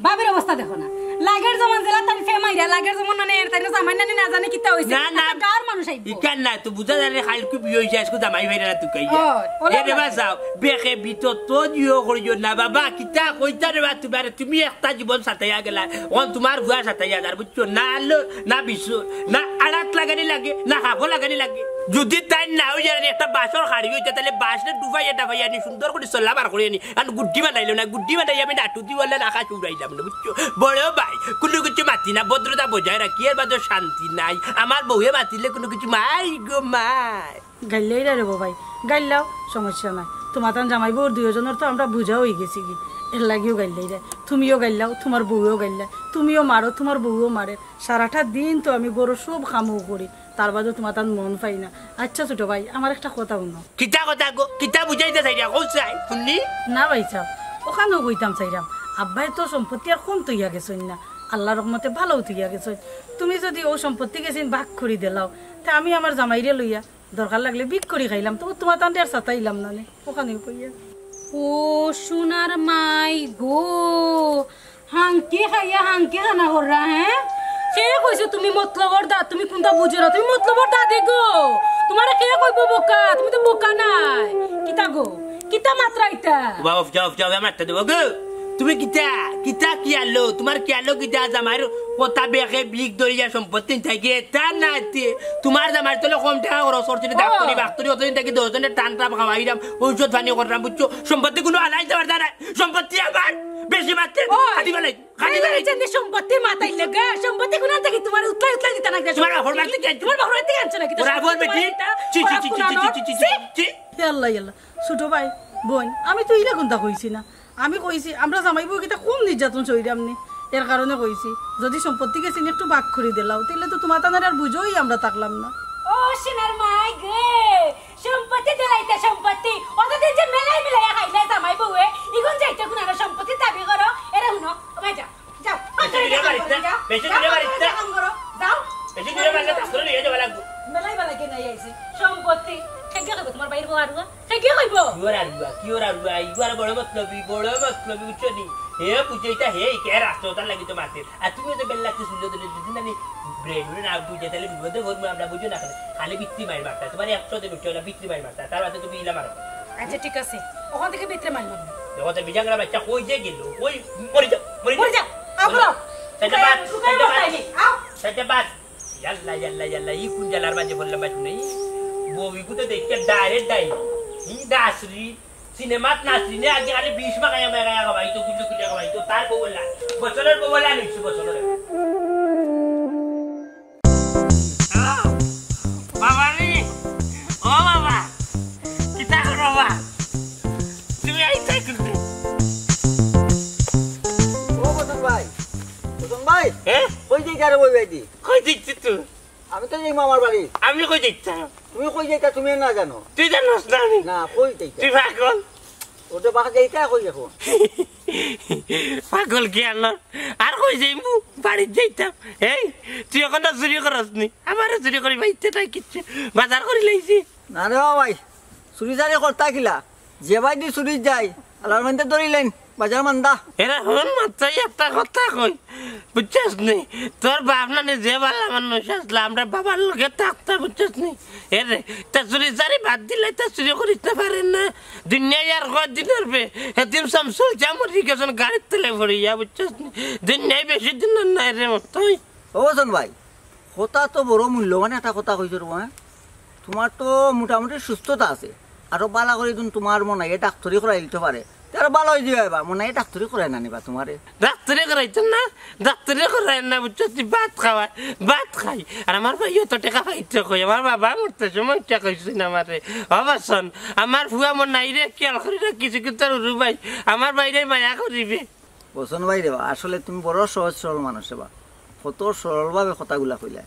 ভাবির অবস্থা দেখো না। লাগের জমান জেলা তাই ফে মাইরা, লাগের জমান মানে এর তাই জামাই নানি না জানে কিতা হইছে। না, না। এখন গাঁর মানুষ আইবো। ইকান না, তো বুঝা যায় রে, খাইল কু বিয়ে হইছে, আজকে জামাই ভাইরা না তুকাইয়া। ও, ওলা এ রে বা লাগে। যাও, বেকে বিত তো দিও করিও না বাবা, কিতা কইতা রে বা তুমি, আরে তুমি একটা জীবন সাতাইয়া গেলা, অখন তোমার ফুয়া সাতাইয়া যার, বুঝছো? না আলো, না বিশ্ব, না আড়াত লাগানি লাগে, না হাফো লাগানি লাগে। যদি তাই না হই যায় একটা বাঁশর খাড়ি হইতে, তাহলে বাঁশরে ডুবাইয়া ডাবাইয়া আনি সুন্দর করি চল্লা বার করি আনি, আর গুড্ডি বানাইলো না, গুড্ডি বানাই আমি নাটু দি বললে রাখা চুড়াইলাম না, বুঝছো? বড় ভাই, কোনো কিছু মাতি না, ভদ্রতা বজায় রাখি, এর বাদে শান্তি নাই। আমার বউয়ে মাতিলে কোনো কিছু মাই গো মাই। গাইল্লাই রে রে বাবাই, গাইল্লাও, সমস্যা নাই। তোমার তান জামাই বউর দুইজনের তো আমরা বুঝা হয়ে গেছি কি, এর লাগিও গাইল্লাই রে। তুমিও গাইল্লাও, তোমার বউও গাইল্লা, তুমিও মারো, তোমার বউও মারে। সারাটা দিন তো আমি গরু সব কামও করি, তার বাদে তোমার তান মন পাই না। আচ্ছা ছোট ভাই, আমার একটা কথা হুনো। কিতা কথা গো? কিতা বুঝাইতে চাইরা? কও চাই, শুনি। না ভাই সাহেব, ওখানেও কইতাম চাইরাম। আব্বায় তো সম্পত্তি আর কম তৈয়া গেছইন না, আল্লাহর রহমতে ভালোও তৈয়া গেছইন। তুমি যদি ও সম্পত্তি গেছিন ভাগ করি দিলাও, তে আমি আমার জামাইরে লইয়া দরকার লাগলে ভিক করি খাইলাম, তো তোমার তানরে আর সাতাইলাম না নে, ওখানেও কইয়া। ও সোনার মাই গো, হাঙ্কি খাইয়া হাঙ্কি খানা কররা, হ্যাঁ? কে কইছে তুমি মতলবর দা? তুমি কোনটা বুঝো না? তুমি মতলবর দাদি গো। তোমারে কে কইবো বোকা? তুমি তো বোকা নাই। কিতা গো? কিতা মাতরা ইতা? বাবা, যাও, যাও, আমার একটা দেবো গো। তুমি কিতা? কিতা কি আলো? তোমার কি আলো কিতা? জামাইর কথা বেকে বিক ধরিয়া সম্পত্তি থাকি এটা না এতে। তোমার জামাইর তলে কম টাকা খরচ করছি না, ডাক্তারি ওই। বাক্তারি অতদিন থাকি দশ জনের টান টাপ খাওয়াইলাম, ঔষধ পানি করলাম, বুঝছো? সম্পত্তি কোনো আলাই দেওয়ার দা নাই। সম্পত্তি আমার বেশি মাত্রে ওই। খালি বেলাই। খালি এই বেলাই। যে সম্পত্তি মাথায় লেগে, সম্পত্তি কোন থাকি তোমার উতলাই উতলাই দিতা না? তোমার বাপর বাড়ি থেকে আনছো? তোমার বাপর বাড়ি থেকে আনছো নাকি? ওরা বলবে কি? ছি, ছি, ছি, ছি। হে আল্লাহ, হে আল্লাহ। ছোট ভাই, বইন, আমি তো ইলা কুন্তা কইছি না। আমি কইছি, আমরা জামাই বউ কিতা কম নির্যাতন সইরাম নি, এর কারণে কইছি। যদি সম্পত্তি গেছে নি একটু ভাগ করি দিলাও, তাইলে তো তুমার তানার আর বুঝোই আমরা থাকলাম না। ও সোনার মাই গে, সম্পত্তি দিলাইতে সম্পত্তি, অতদিন যে মেলাই মিলাইয়া খাইলে জামাই বউয়ে, ইগুন যাইতে কোন আরো সম্পত্তি দাবি করো। এরে হুনো, ও ভাই যা, যাও, বেশি দূরে বাড়িত না, যাও, বেশি যাও, দূরে বাড়িত না। কাম করো, যাও। বেশি দূরে বাড়িত না, তাড়াতাড়ি লইয়া যাওয়া লাগবো। মেলাই বেলা কে নাই আইছে? সম্পত্তি, কে কে কইবো তুমার বাইর বউ আরুয়া? হে কি কইবো? কিওর আরুয়া, কিওর আরুয়া, ইগুয়ার বড় মতলবি, বড় মতলবি, বুঝছো নি? হে বুঝে ইটা, হে কে রাষ্ট্রতার লাগি তো মাতে। আর তুমি তো বেল্লাতে শুনলে তো যদি না নি ব্রেন না বুঝে, তাহলে বিপদে পড়বো আমরা, বুঝো না কেন? খালি বিত্তি মাইর মারতা, তোমার একশো দে মিটে না, বিত্তি মাইর মারতা, তার বাদে তুমি ইলা মারো। আচ্ছা, ঠিক আছে, ওখান থেকে ভিতরে মাইর মারবো। দেখো তো বিজাংরা বাচ্চা কই যে গেল, কই মরি যাও, মরি মরে যাও। যাও, আও, আও। সেটা বাদ, শুকাই সেটা বাদ, বসাইনি, আও। সেটা বাদ। ইয়াল্লা, ইয়াল্লা, ইয়াল্লা, ই কোন জ্বালার মাঝে পড়লাম বা শুনে? ই বউগুতে দেখতে ডাইরেক্ট ডাই। ই দাসরি, সিনেমাত নাসরি নে, আগে খালি বিষ মাখাইয়া মাখাইয়া খাবাই তো, গুজু গুজু খাবাই তো, তার বউ বললা, বছরের বউ বললা, নিচ্ছি বছরের। বাবা রে, ও বাবা, কিতা করো বাবা? তুমি আইতাই কিন্তু। ও বসন ভাই, বসন ভাই, হ্যাঁ? কই যাইতা রে বই ভাই দি? কই যাইছি তুই? আমি তো যাইমু আমার বাড়ি। আমি কই যাইতাম? তুমি কই যাইতা তুমি না জানো? তুই জানোস না আমি? না, কই যাইতা? তুই পাগল। ওটা বাসা যাইতা কই এখন? পাগল কি আর না? আর কই যাইমু? বাড়িত যাইতাম। এই, তুই এখন তো চুরি করস নি? আমারে চুরি করি পাইতে নাই কিচ্ছু। বাজার করি লাইছি। না রে বাবা ভাই, চুরি চারি করতা কিলা? যে ভাই দি চুরি যাই, আলার মধ্যে ধরিলেন, বাজার মান্দা। এরা হন মাত্র একটা কথা কই, বুঝছস নি? তোর বাপ নানি যে ভালা মানুষ আসলে আমরা বাবার লগে থাকতা, বুঝছস নি? এরে, তা চুরি চারি বাদ দিলে তা চুরি করিতে পারে না। দুনিয়ায় আর কয়দিন আসবে? এদিন শামসুল যা মরি গেছেন গাড়ির তলে পড়িয়া, বুঝছস নি? দুনিয়ায় বেশি দিন আর নাই রে মতই। ও বসন ভাই, কথা তো বড় মূল্যবান একটা কথা কইছো রে, হ্যাঁ? তোমার তো মোটামুটি সুস্থতা আছে, আরো বালা করি দিন তোমার মনে হয় ডাক্তারি করাই দিতে পারে, তে আরো বালা হয়ে যাবে বা মনে হয় ডাক্তারি করাই না নিবা তোমারে। ডাক্তারি করাইতো না, ডাক্তারি করাই না, বুঝছো? তুই ভাত খাওয়ায়, ভাত খাই। আর আমার ভাই অত টাকা পাইতে কই, আমার বাবা মরতে সময় টাকা হইছে না আমারে। বাবা শোন, আমার ফুয়া মন নাই রে, খেয়াল করি না কিছু কিন্তু আর উরু ভাই, আমার বাইরে মায়া করিবে। বসন ভাই রে বা, আসলে তুমি বড় সহজ সরল মানুষ রে বা, কত সরলভাবে কথাগুলা কইলা।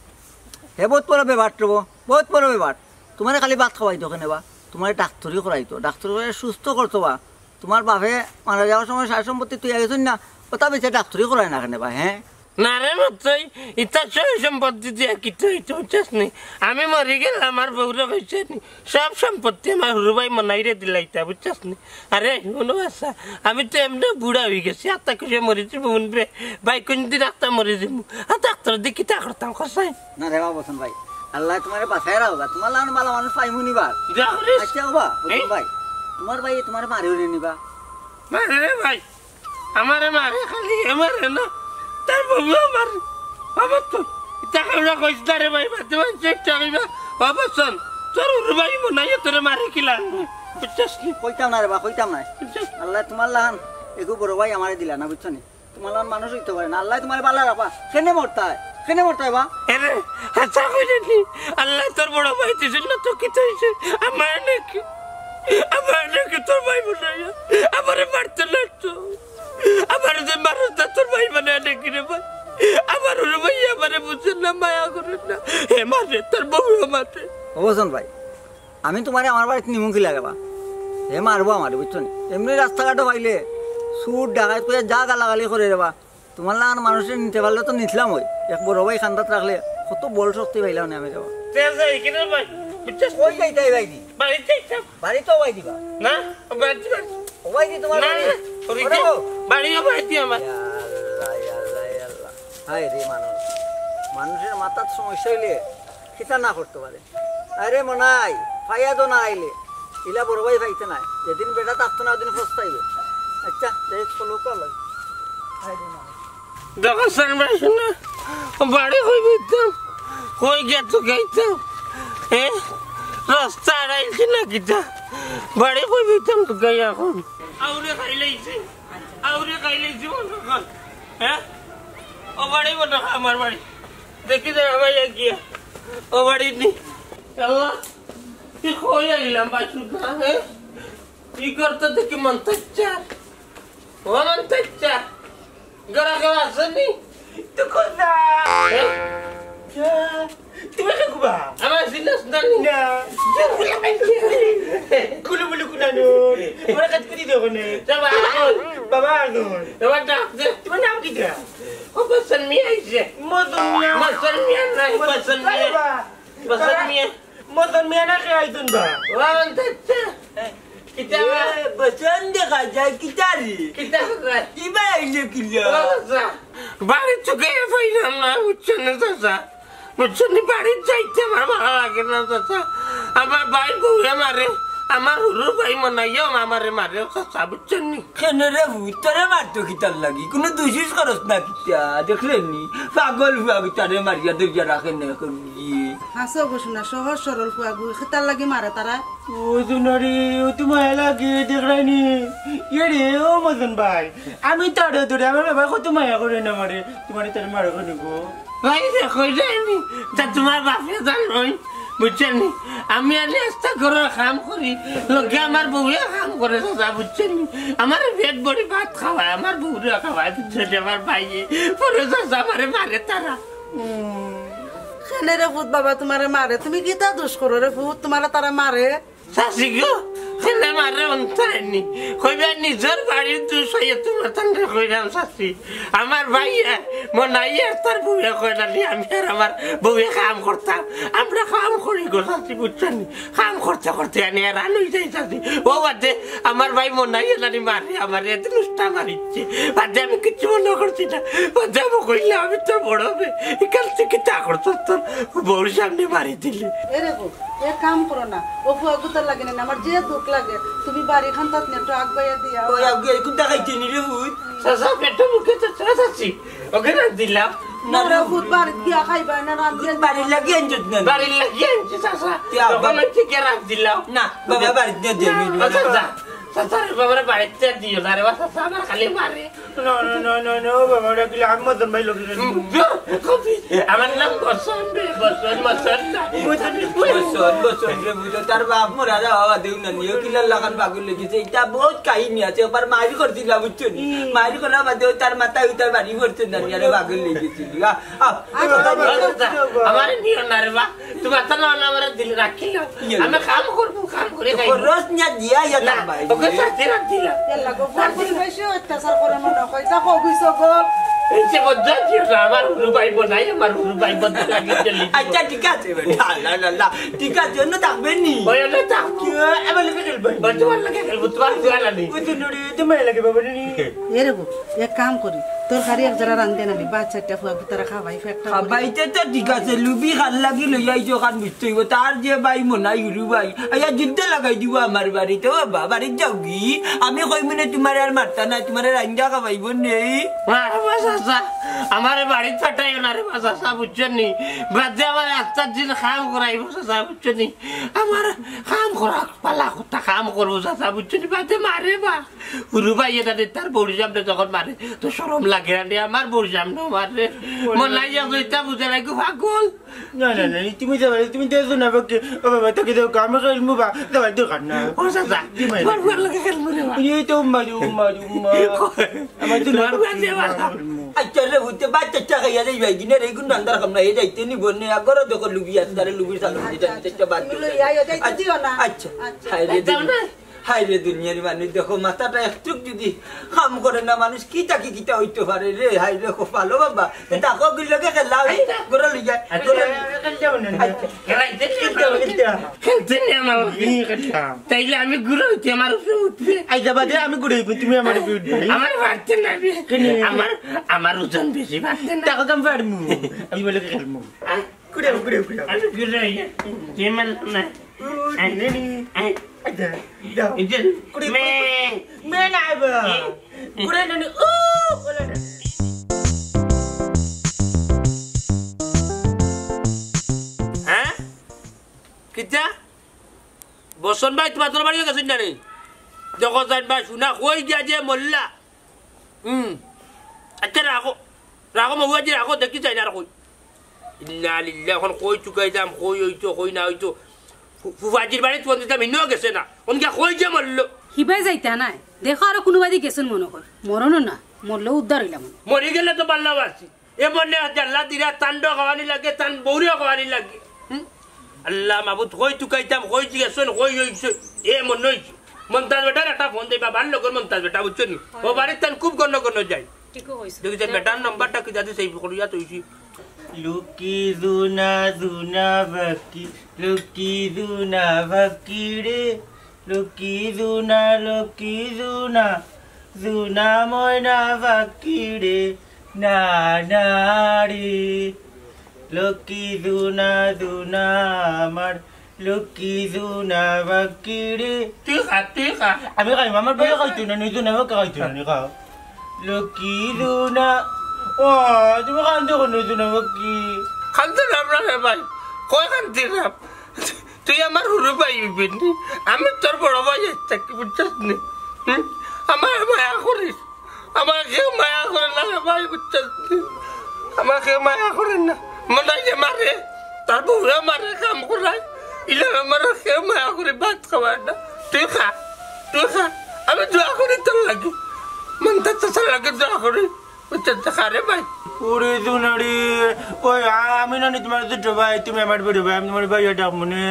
হে বহুত বড় বেবাট রে বা, বহুত বড় বেবাট। তোমারে খালি ভাত খাওয়াইতো কেনে বা, তোমারে ডাক্তারি করাইতো, ডাক্তারি করে সুস্থ করতো বা। তোমার বাপে মারা যাওয়ার সময় সার সম্পত্তি তুই গেছইন না, ওটা বেচে ডাক্তারি করায় না কেনে বা, হ্যাঁ? না রে মতই, ইতা সব সম্পত্তি দিয়া কিতা হইতো, বুঝছস নি? আমি মরি গেলে আমার বউরে কইছে নি, সব সম্পত্তি আমার হুরু ভাই মনাইরে দিলাইতা, বুঝছস নি? আরে, হুনো বাচ্চা, আমি তো এমনে বুড়া হয়ে গেছি, আত্মা খুশি মরি যাবো মন রে। ভাই, কোন দিন আত্মা মরি যাবো? আর ডাক্তার দিয়ে কিতা করতাম, কসাই? না রে বাবা, বসন ভাই, আল্লাহ তোমারে বাঁচায় রাখবা, তোমার লাগানো ভালো মানুষ পাইমু নিবার। যা করিস। আচ্ছা বাবা, বসন এই? ভাই, তোমার ভাই তোমার মারিও রে নিবা। মারে রে ভাই, আমারে মারে খালি, এ মারে না, তার বাবু আমার, আমার তো, ইতা কামড়া কইস না রে ভাই, বাদে মানষে ইতা কইবা, বাবা শোন, তোর উরু ভাই মনাইয়ে তোরে মারে কিলা আনবো, বুঝছস নি? কইতাম না রে বা, কইতাম না। বুঝছস? আল্লাহ তোমার লাহান, এগু বড় ভাই আমারে দিলা না, বুঝছো নি? তোমার লাহান মানুষ হইতে পারে না, আল্লাহ তোমারে বালা রাখবা। কেনে মরতায়? কেনে মরতায় বা? এরে, হাছা কইরে নি, আল্লাহ তোর বড় ভাই দিছইন না তো কিতা হইছে? আমার নাকি, আমার নাকি তোর ভাই মনাইয়া, আমারে মারতে লাগতো। আমারে যে মারতা তোর ভাই মানে নাকি রে ভাই? আমার ওরে ভাই আমারে বুঝে না, মায়া করে না। হে মারে, তোর বউ মারে। ও বসন ভাই, আমি তোমারে আমার বাড়িত নিমু কিলা রে বা? হে মারবো আমারে, বুঝছো নি? এমনি রাস্তাঘাটও পাইলে চুর ডাকাইত কইয়া যা গালাগালি করে রে বা। তোমার লাখান মানুষরে নিতে পারলে তো নিতলাম অই। এক বড় ভাই খান্দাত রাখলে কত বল শক্তি পাইলাম নে আমি রে বা। তে যাই কিনা ভাই? বুঝছস? কই যাইতায় ভাই দি? বাড়িত যাইতাম। বাড়িত তো ভাই দিবা। না, বাড়িত, বাড়িত। ও ভাই দি তোমার না, বাড়ি? না, ওরে ওরে বাবা। বাড়ি, ও বাড়িত আমার। ইয়া আল্লাহ, ইয়া আল্লাহ, ইয়া আল্লাহ। হায় রে মানুষ। মানুষের মাথার সমস্যা হইলে কিতা না করতে পারে। আরে মনাই, ফাইয়া দো না আইলে, ইলা বড় ভাই পাইতে নাই। যেদিন বেটা থাকতো না, ওদিন পস্তাইবে। আচ্ছা, যাই হোক, চলো, কল লাগে। হায় রে মনাই। দেখো, সালমান শোনা, বাড়ি কই বইতাম, কই গিয়া তো গাইতাম, এ, রাস্তা আড়াইছি না কিতা, বাড়ি কই বইতাম তো গাই এখন। আউরে খাইলাইছি, আউরে খাইলাইছি মনে কর, হ্যাঁ? ও বাড়ি মনে কর আমার বাড়ি, দেখি তো আমার গিয়া, ও বাড়ি নি। আল্লাহ, তুই কই আইলাম বাসুদা, হ্যাঁ? কি করতে দেখি মন চাইছে? ও মন চাইছে? ঘরে কেউ আছনি? তো কথা। হ্যাঁ? তুমি কে কুবা? আমার চিনস না নি? না। কুলু বুলু কুলানো। ওরা কাজ করি দেবো না। বাবা, এখন। বাবা, এখন। তোমার ডাক দে। তোমার নাম কিতা? ও বসন মিয়া আইছে। মদন মিয়া। বসন মিয়া নাই, বসন মিয়া। বাবা। বসন মিয়া। মদন মিয়া না কে আইছন বা? ও, আচ্ছা, আচ্ছা। কিতা বা? এ, বসন দেখা যায় কিতা রে? কিতা বা? কিবা আইলে কিলা? ও, আচ্ছা। বাড়িত তো গিয়া পাইলাম না, বুঝছনি চাচা? বুঝছনি, বাড়িত যাইতে আমার ভালা লাগে না, চাচা। আমার ভাইর বউয়ে মারে, আমার হুরু ভাই মনাইয়াও আমারে মারে, চাচা, বুঝছনি? কেনে রে পুত, তোরে মারতো কিতার লাগি? কুনু দুষিস করস না কিতা, দেখলে নি? পাগল পুয়া কিতারে মারিয়া ধরিয়া রাখে না এখন গিয়ে। হাসো গো শোনা, সহজ সরল পুয়াগু, কিতার লাগি মারে তারা? ও সোনারি, ও তো মায়া লাগে, দেখরায়নি? এ রে, ও মদন ভাই, আমি তারে ধরে, আমার বাবা কত মায়া করে না মারে, তোমারে তারে মারে কেনে গো? ভাই রে, কই যায়নি? তা তোমার বাপে জানই, বুঝছনি? আমি আনি আস্তা ঘরর কাম করি, লগে আমার বউয়ে কাম করে, চাচা, বুঝছনি? আমার পেট ভরি ভাত খাওয়ায়, আমার বউরে খাওয়ায়, বুঝছনি? আমার ভাইয়ে, পরে চাচা আমারে মারে তারা। উম। কেনে রে পুত বাবা তোমারে মারে? তুমি কিতা দুষ করো রে পুত, তোমারে তারা মারে? চাচি গো, কেনে মারে অন্তায়নি? কইবা নিজর বাড়ির দুষ অইয়া তোমার তানরে কইরাম চাচি। আমার ভাইয়ে, মনাইয়ে আর তার বউয়ে কয় না নি, আমি আর আমার বউয়ে কাম করতাম। আমরা কাম করি গো চাচি, বুঝছনি? কাম করতে করতে আনি আর আন অই যাই চাচি। ও বাদে, আমার ভাই মনাইয়ে নানি মারে, আমারে এদিন উষ্টা মারিছে। বাদে আমি কিচ্ছু মনো করছি না। বাদে আমি কইলে, আমি তো বড় বে। ইখান থাকি কিতা করছস তোর বউর সামনে মারি দিলি। এ রে গো, এ কাম করো না। ও পুয়াগুতার লাগি না, আমার যে দুখ লাগে। তুমি বাড়ি খান তাত নিয়ে একটু আগবাইয়া দিয়া। ওই আগে এখন দেখাইতে নি রে পুত। চাচা, পেটো মুখে তো চাচা আছি। ওকে রাখ দিলাম। না রে পুত, বাড়িত গিয়া খাইবা না, রান্ধিয়া বাড়ির লাগি আনছত না। বাড়ির লাগি আনছি, চাচা। কি আবার? তখন আমি ঠিকই রাখ দিলাম। না, বাবা বাড়িত নিয়ে দিয়ে আমি ও, চাচা, চাচা রে, বাবারে বাড়িত দিও না রে, বা চাচা আমার খালি মারে। না, না, না, না, না, বাবা, ওটা কি আমি মদন ভাই লোকের? উম, কবি, আমার নাম বসন রে, বসন, বসন না। বসন, বসন রে, বুঝো, তার বাপ মরা যাওয়া বাদেও না, নিয়ে কিলার লাখান পাগল লেগেছে। এটা বহুত কাহিনী আছে, একবার মারি করছিলাম, বুঝছো নি? হুম। মারি করার বাদেও তার মাথায় উঠার বাড়ি পড়ছে না, নিয়ে আরে পাগল লেগেছিল। আ, আ, আচ্ছা, আচ্ছা, আচ্ছা, আচ্ছা। আমারে নিও না রে বা, তোমার তো না, না, আমারে দিলে রাখিলাম। ইয়ে। আমি কাম করবো, কাম করে খাইবো। খরচ না দিয়া ইয়া না, তার ভাই। ওকে সাথে রাখ দিলাম। ইয়াল্লা গো, বউগুলি বেশি অত্যাচার করে মনে হয়। তা কবি সবল। এই যে বজ্জা দিও না, আমার হুরু ভাই বোনাই, আমার হুরু ভাই বজ্জা লাগিয়ে চলি। আচ্ছা, ঠিক আছে, বেটা। লা, লা, লা। ঠিক আছে, অন্য থাকবে নি? ওই অন্য থাক। কি, আমার লগে খেলবে? ওই তোমার লগে খেলবো, তোমার দুয়ালা নেই। ওই তো নুড়ি, তোমার লাগে বাবা নি। এ রে গো, এক কাম করি, তরকারি এক জরা রান্ধে না, ভাত চারটা পুয়াগুতারে খাবাই, পেটটা ভরি। খাবাইতে তো ঠিক আছে, লুবি খান লাগি লইয়া আইছো, খান বুঝতে হইব। তার যে ভাই মনাই হুরু ভাই, আইয়া যুদ্ধ লাগাই দিব আমার বাড়িত। ও বাবা, বাড়িত যাওগি, আমি কইমু নে তোমারে আর মারতা না, তোমারে রান্দা খাবাইব নেই। আরে বা চাচা, আমারে বাড়িত পাঠাইও না রে বা চাচা, বুঝছো নি? বাদে আমার আস্তার দিন কাম করাইব চাচা, বুঝছো নি? আমার কাম করা, পালা কথা কাম করবো চাচা, বুঝছো নি? বাদে মারে বা। হুরু ভাই এটা দে, তার বউর সামনে যখন মারে, তো শরম লাগে না রে, আমার বউর সামনে মারে। মনাই যে বুঝে না, কি পাগল। না, না, না, তুমি যাবে, তুমি দেখো না, বাকি, ও বাবা, তোকে দেখো, আমি খেলবো বা, যাওয়ার দরকার না। ও চাচা, কি মারে? তোমার বুয়ার লগে খেলবো রে বা। এই তো মারু, মারু, মা। আমার তো তোমার বুয়া যে মারবো। আচ্ছা রে, উঠতে বাচ্চা চা খাইয়া যাই ভাই, দিনের এই গুণ রান্দার কাম না, এই যাইতে নি বনে, আগরও দেখো লুবি আছে, তারে লুবির সাথে আচ্ছা, আচ্ছা। তুমি লইয়া আইও, যাইতে দিও না। আচ্ছা, আচ্ছা। হায় রে, যাও না। হায় রে দুনিয়ার মানুষ, দেখো, মাথাটা একটুক যদি কাম করে না, মানুষ কি থাকি কিতা হইতে পারে রে? হায় রে, কপাল, ও বাবা, দেখো, গুল্লকে খেলা, এই আচ্ছা। ঘরে লই যায়, আচ্ছা, ঘরে লই যায়। আচ্ছা, আচ্ছা। আচ্ছা। খেলতে নি আমার লগে। ই কথা। তাইলে আমি ঘুরে হইতে আমার উপরে উঠবে। আই যাবা দে, আমি ঘুরে হইব, তুমি আমার উপরে উঠবে। আমার পারতে না রে। কেনে? আমার, আমার ওজন বেশি, পারতে না। দেখো, আমি পারমু। আমি বলে খেলমু। আহ, ঘুরে, ঘুরে, ঘুরে। আমি ঘুরে হইয়া, যে মানে না। ও, নে, নে। আই। আচ্ছা, দাও। এই যে, কুড়ি, মে। কুড়ি, কুড়ি। মে না আইবা। এ? কুড়ি নে, নে। ও, বলে না। হ্যাঁ? কিতা? বসন ভাই, তোমার তোর বাড়িও গেছেন না রে? দেখো, জান ভাই, শুনা, কই গিয়া যে মল্লা? হুম। আচ্ছা, রাখো। রাখো, মহুয়াজি, রাখো, দেখি চাই না, রাখো। ইন্না লিল্লাহ, এখন কই চুকাইতাম, কই হইতো, কই না হইতো। ফু-, ফুফাজির বাড়ি ফোন দিতাম, ইন্নাও গেছে না। কোন গিয়া কই যে মরলো? কিবায় যাইতা নায়? দেখো আরো কুনুবায়দি গেছইন মনো কর। মরণও না, মরলেও উদ্ধার অইলাম। মরি গেলে তো বালা আছি। এ মনে হয় আল্লাহ দিরা তানরেও খাওয়ানি লাগে, তান বউরেও খাওয়ানি লাগে। হুম? আল্লাহ মাবুদ, কই তুকাইতাম, কই জিজ্ঞাসন, কই অইছে? এ মনে অইছে। মন্তাজ বেটার একটা ফোন দেই, বাবার লগর মন্তাজ বেটা, বুঝছো নি? ও বাড়িত তান খুব ঘন ঘন যায়। ঠিকও কইছো। দেখি যে বেটার নাম্বারটা কি জানি সেভ করিয়া থইছি। লুকি জুনা জুনা বাকি, লুকি জুনা বাকি রে, লুকি জুনা, লুকি জুনা, জুনা ময়না বাকি রে, না না রে, লুকি জুনা জুনা আমার, লুকি জুনা বাকি রে। তুই খা, তুই খা। আমি খাইমু, আমার ভাইয়ে খাইতো না নি, জুনা বাকি খাইতো না নি, খাও। লুকি জুনা, ও, তুমি কান্দো কেনে জুনা বাকি? কান্দরাম না রে ভাই, কই কান্দরাম? তুই আমার হুরু ভাই অইবে নি, আমি তোর বড় ভাই, একটা কি বুঝছস নি? হুম? আমার মায়া করিস। আমার কেউ মায়া করে না রে ভাই, বুঝছস নি? আমার কেউ মায়া করে না। মনাইয়ে মারে, তার বউরে মারে, কাম করায়। ইলা আমার কেউ মায়া করে ভাত খাওয়ায় না। তুই খা, তুই খা। আমি দোয়া করি তোর লাগি। মন্তাজ চাচার লাগি দোয়া করি। বুঝছস তো খা রে ভাই। ওরে সোনারে, ওই আ-, আমি নানি তুমার ছোট ভাই, তুমি আমার বড় ভাই, আমি তুমার ভাইয়া ডাকমু নে।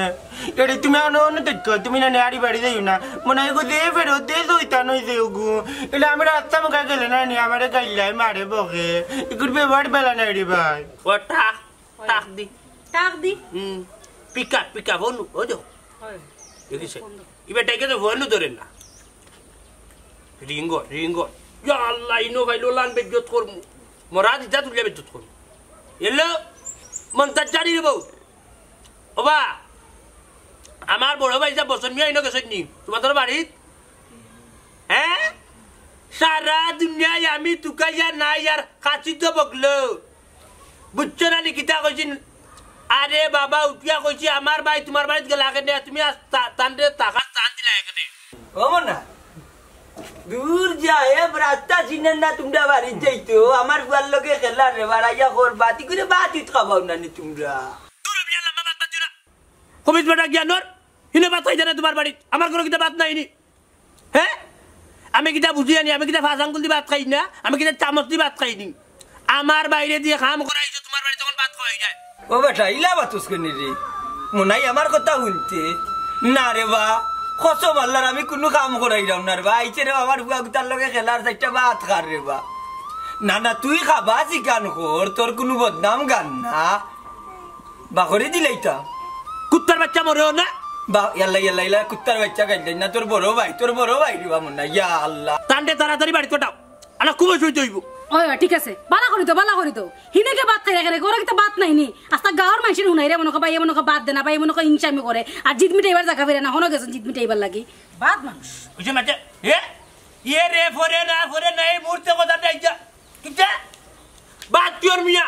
এরে তুমি আনো, অনো দেখো, তুমি নানি আড়ি বাড়ি যাইও না। মনাই গো যে ফেরত দে, শয়তান অইছে ওগু। এরে আমি রাস্তা মুখা গেলে নানি আমারে গাইল্লায় মারে বকে। এগুর ব্যবহার বালা নায় রে ভাই। ও টাক, টাক দি। টাক দি? হুম। পিক আপ, পিক আপ, অনু, ও দেখো। হয়। দেখিস? ই বেটায় তো ফোনও ধরে না। Ringo, Ringo. ইয়া আল্লাহ, ইনো ভাই লোলান বেজ্জত করমু। মরা দিতা তুলিয়া বেজ্জত করমু। এলো, মন্তাজ চারি রে বউ। ওবা, আমার বড় ভাই সাব বসন মিয়া ইনো গেছইন নি? তুমার তোর বাড়িত? হ্যাঁ? সারা দুনিয়ায় আমি তুকাইয়া নাই আর কাছি তো বকলো। বুঝছো না নি কিতা কইছি? আরে বাবা, উঠিয়া কইছি, আমার ভাই তুমার বাড়িত গেলা কেনে, তুমি আজ তা-, তানরে টাকা চান দিলা কেনে। ও মনা, দূর যা, এ রাস্তা চিনইন না তুমরা বাড়িত যাইতো, আমার ফুয়ার লগে খেলার রে, বাড়াইয়া কর, বাতি করে বাতিত খাবাও না নি তুমরা। দূর মিয়া, লম্বা বাত বাতিও না। কমিস বেটা গিয়া নর, হিনো বাত খাইতা না তুমার বাড়িত, আমার ঘরো কিতা বাত নাই নি? হে? আমি কিতা বুঝি আনি, আমি কিতা পাঁচ আঙ্গুল দি ভাত খাই না, আমি কিতা চামচ দি ভাত খাই নি? আমার বাইরে দিয়া কাম করাইছো, তুমার বাড়ি তখন ভাত খাওয়াই যায়। ও বেটা, ইলা বাতুস কেনে রে? মনাই আমার কথা হুনতে? না রে বা, কসম আল্লার আমি কুনু কাম করাইরাম না রে বা। আইছে রে বা, আমার ফুয়া গুতার লগে খেলার চাইরটা ভাত খার রে বা। না না, তুই খাবা চিকান কর, তোর কুনু বদনাম গান না। বাকরি দিলাইতা। কুত্তার বাইচ্চা মরেও না। বা, ইয়াল্লা, ইয়াল্লা, ইয়াল্লা, কুত্তার বাইচ্চা গাইল্লাইন না, তোর বড় ভাই, তোর বড় ভাই রে বা মনাই, ইয়া আল্লাহ। তানরে তাড়াতাড়ি বাড়িত পাঠাও, আনা খুব অসুবিধা অইবো। ওই, ওই, ঠিক আছে, বালা করি তো, বালা করি তো। হিনে কে ভাত খাইরা কেনে, ঘরো কিতা ভাত নাই নি? আস্তা গাঁওর মানষে হুনাইরা মনো কয়, ভাইয়ে মনো কয় ভাত দেয় না, ভাইয়ে মনো কয় ইনসামি করে। আর জিদ মিটাইবার জাগা পাইরা না, হনো গেছইন জিদ মিটাইবার লাগি। বাদ মানুষ। ওই যে মাঝে, এ? ইয়ে রে, ফরে না, ফরে না, এই মুহূর্তে কথা চাইছা। কিতা? বাদ কিওর মিয়া?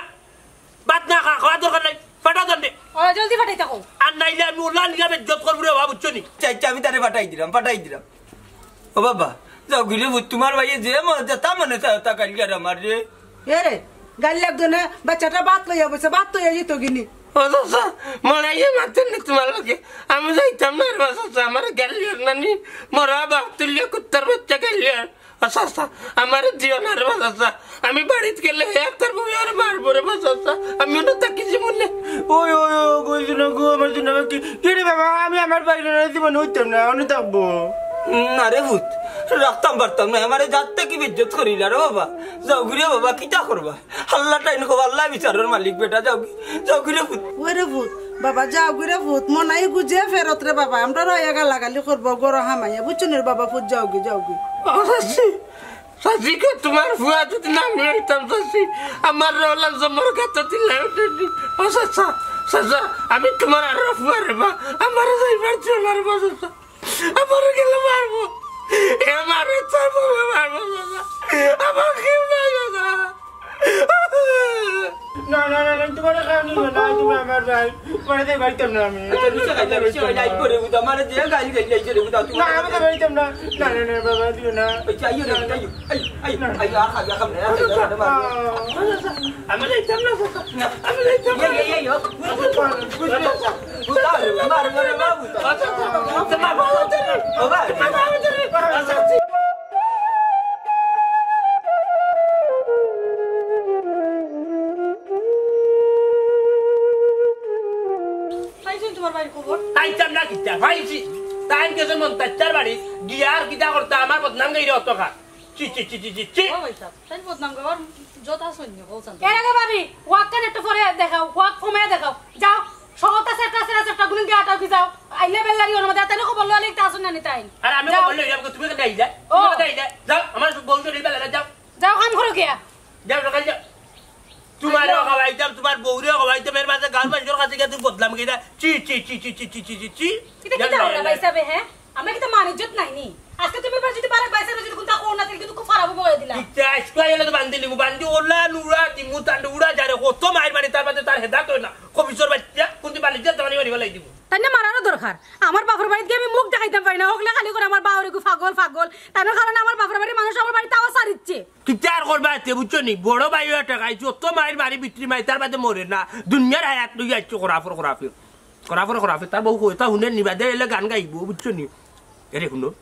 বাদ না খা, খাওয়া দরকার নাই। ফাটাও তানরে। ও, জলদি ফাটাই থাকো। আর নাইলে আমি ওলা নিয়া বেজ্জত করমু রে বা, বুঝছো নি? আচ্ছা, আচ্ছা, আমি তারে ফাটাই দিরাম, ফাটাই দিরাম। ও বাবা, যাওগি রে পুত, তুমার ভাইয়ে যে মজা, তা মনে চায়, তা গাইল আর আমার রে। এ রে, গাইল লাগতো না, বাইচ্চাটা ভাত লইয়া বইছে, ভাত লইয়া যেত গিনি। ও চাচা, মনাইয়ে মাতইন নি তুমার লগে। আমি যাইতাম না রে বা চাচা, আমারে গাইল আর নানি, মরা বাপ তুলিয়া কুত্তার বাইচ্চা গাইল আর। ও চাচা, আমারে দিও না রে বা চাচা। আমি বাড়িত গেলে হে তার বউ আমারে মারবো রে বা চাচা। আমি অনো থাকি জীবনে। ওই, ওই, ওই, কইছো না গো, আমার জন্য কি? কি রে বাবা, আমি আমার বাইরে না, জীবনে অইতাম না, অনো থাকবো। না রে পুত, রাখতাম পারতাম না, আমারে জাত থাকি বেজ্জত করিলা রে বাবা। যাওগি রে বাবা, কিতা করবা? আল্লাহ তাইন কও, আল্লাহ বিচারর মালিক বেটা, যাওগি, যাওগি রে পুত। ওরে পুত, বাবা যাওগি রে পুত, মনাই গুজে ফেরত রে বাবা, আমরারে গালাগালি করবো, ঘরো হামাইয়া, বুঝছো নি রে বাবা, পুত যাওগি, যাওগি। ও চাচি, চাচি গো, তুমার ফুয়া যদি না আমি অইতাম চাচি, আমারে ওলা জমর গাতো দিলাই উঠে নি। ও চাচা, চাচা, আমি তুমার আরো ফুয়া রে বা, আমারে যাইবার দিও না রে বা চাচা। আমারে গেলে মারবো। এ মারে চাচা, মারবো চাচা। আমার কেউ নাই চাচা। না, না, না, না, তুমারে খাওয়া নিব না, তুমি আমার ভাই। তুমারে যাইবার দিতাম না আমি। আচ্ছা, নিচে খাইতে, নিচে খাইতে, আইবো রে, বুঝা, আমারে যে গাইল গাইল আইছে রে, বুঝা, তুই না, আমি যাইবার দিতাম না। না, না, না, বাবা, দিও না। ওই যে, আইও রে, আইও, আই, আই, আই, আ, খাবি, খাবি, আ, খাবি, আ, খাবি, আ, আ, আমি যাইতাম না, চাচা। আমি যাইতাম না। ইয়ে, ইয়ে, ইয়ে, ইয়ে। বুঝা, বুঝা, মার, মার, মার, বাবু। আচ্ছা, আচ্ছা, আচ্ছা, বাবা, আচ্ছা, ও ভাই। বাবা, আচ্ছা। তোমার ভাইর খবর? আইতাম না কিতা, ভাইছি। তাইন গেছে মন্তাজ চাচার বাড়ি, গিয়া আর কিতা করতা, আমার বদনাম গাইরা অতখান। চি, চি, চি, চি, চি, চি। ও ভাই সাহেব, তাইন বদনাম গাওয়ার যত আছইন নি, বলছেন তো। এর আগে ভাবি, ওয়াক্কান একটু পরে দেখাও, ওয়াক কমে দেখাও। যাও, শহরটা সেটা সেটা সেটা গুলো গিয়া আটাও কি যাও। আইলে বেল্লারি ওর মধ্যে, তাইন খবর লইলে একটা আসুন না নি তাইন। আর আমি যাও। খবর লইলাম, তুমি কেন আইলে? ও। তুমি কেন আইলে? যাও, আমার বন্ধু নেই বেলা, যাও। যাও, কাম করো গিয়া। যাও, সকাল যাও। তোমারেও খাওয়াইতাম, তোমার বউরেও খাওয়াইতাম, এর মাঝে গাঁর মানুষের কাছে গিয়া তুমি বদনাম গাইরা। চি, চি, চি, চি। এটা কি তাহলে ভাই সাহেব, হ্যাঁ? আমরা কি তো মান ইজ্জত নাই নি? আজকে তুমি এবার যদি পারে ভাই সাহেব যদি কোনটা কোন না, তাহলে কিন্তু খুব খারাপ হবে বলে দিলাম। ইচ্ছা, আজকে আইলে তো বান্দি লিমু, বান্দি ওলা নুরা দিমু, তান্ডে উড়া যারে, কত মাইর মারি, তার বাদে তার হেদাত হয় না। কবিসর বাচ্চা, কোনদিন বালিশ দিয়ে দাঁড়িয়ে বাড়ি ফেলাই দিমু। তাই না মারারও দরকার। আমার বাপর বাড়িত গিয়া আমি মুখ দেখাইতাম পারি না, হকলে খালি করে আমার বাউরে গু পাগল, পাগল। তার কারণে আমার বাপর বাড়ির মানুষ আমার বাড়িত আওয়া ছাড়িচ্ছে। কিতা আর করবা এতে, বুঝছো নি? বড় ভাইও ঠেকাইছি, অত মাইর মারি বিক্রি মারি, তার বাদে মরে না। দুনিয়ার হায়াত লইয়া আইছো, খরাফর খরাফি। খরাফর খরাফি, তার বউ কইতা হুনে নিবা দে, এলে গান গাইবো, বুঝছো নি? এরে হুনো,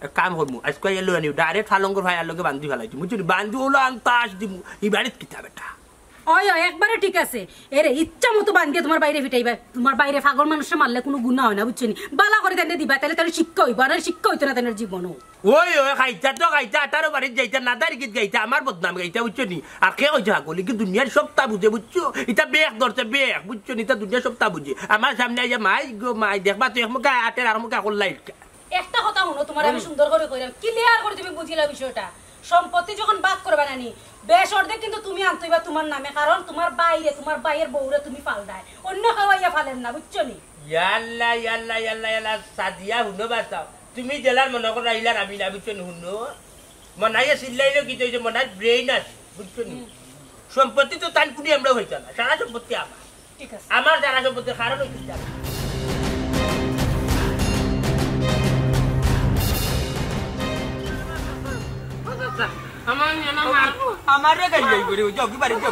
এক কাম করমু, আজকে এলো আনি, direct ফালঙ্গর ভাই আর লগে বান্ধি ফেলাইছি, বুঝছো নি? বান্ধি ওলা আন তাস দিমু, ই বাড়িত কিতা বেটা? ওই, ওই, একবারে ঠিক আছে। এরে ইচ্ছা মতো বান্ধিয়া তোমার বাইরে ফিটাইবা। তোমার বাইরে পাগল মানুষে মারলে কোনো গুণা হয় না, বুঝছো নি? বালা করে তাইনে দিবা, তাইলে তার শিক্ষা হইব, আর শিক্ষা হইতো না তাইনের জীবনও। ওই, ওই, খাইতা তো খাইতা, আঠারো বাড়িত যাইতা, নাদার গীত গাইতা, আমার বদনাম গাইতা, বুঝছো নি? আর কে কইছে পাগল? কি দুনিয়ার সবটা বুঝে, বুঝছো? ইটা বেক ধরছে, বেক, বুঝছো নি? ইটা দুনিয়ার সবটা বুঝে। আমার সামনে আইয়া, "মাই গো মাই, দেখবা তো এক মুখে আটের আর মুখে করলা ইটকা।" একটা কথা হুনো, তোমার আমি সুন্দর করে কইলাম, ক্লিয়ার করে তুমি বুঝিলা বিষয়টা। সম্পত্তি যখন ভাগ করবা না নি, বেশ অর্ধেক কিন্তু তুমি আনতে হইবা তোমার নামে, কারণ তোমার বাইরে, তোমার বাইয়ের বউরে তুমি ফালদায়, অন্য কেউ আইয়া ফালেন না, বুঝছো নি? ইয়াল্লা, ইয়াল্লা, ইয়াল্লা, ইয়াল্লা, সাদিয়া, হুনো বাঁচাও। তুমি জেলার মনে করো আইলার আমি না, বুঝছো নি? হুনো, মনাইয়া চিল্লাইলেও কি হইছে, মনার ব্রেইন আছে, বুঝছো নি? সম্পত্তি তো তান কুনি আমরাও হইতো না, সারা সম্পত্তি আমার। ঠিক আছে। আমার সারা সম্পত্তির কারণ হইছে আমার আমার রে গাইল যাই করে, যাও কি বাড়ি যাও।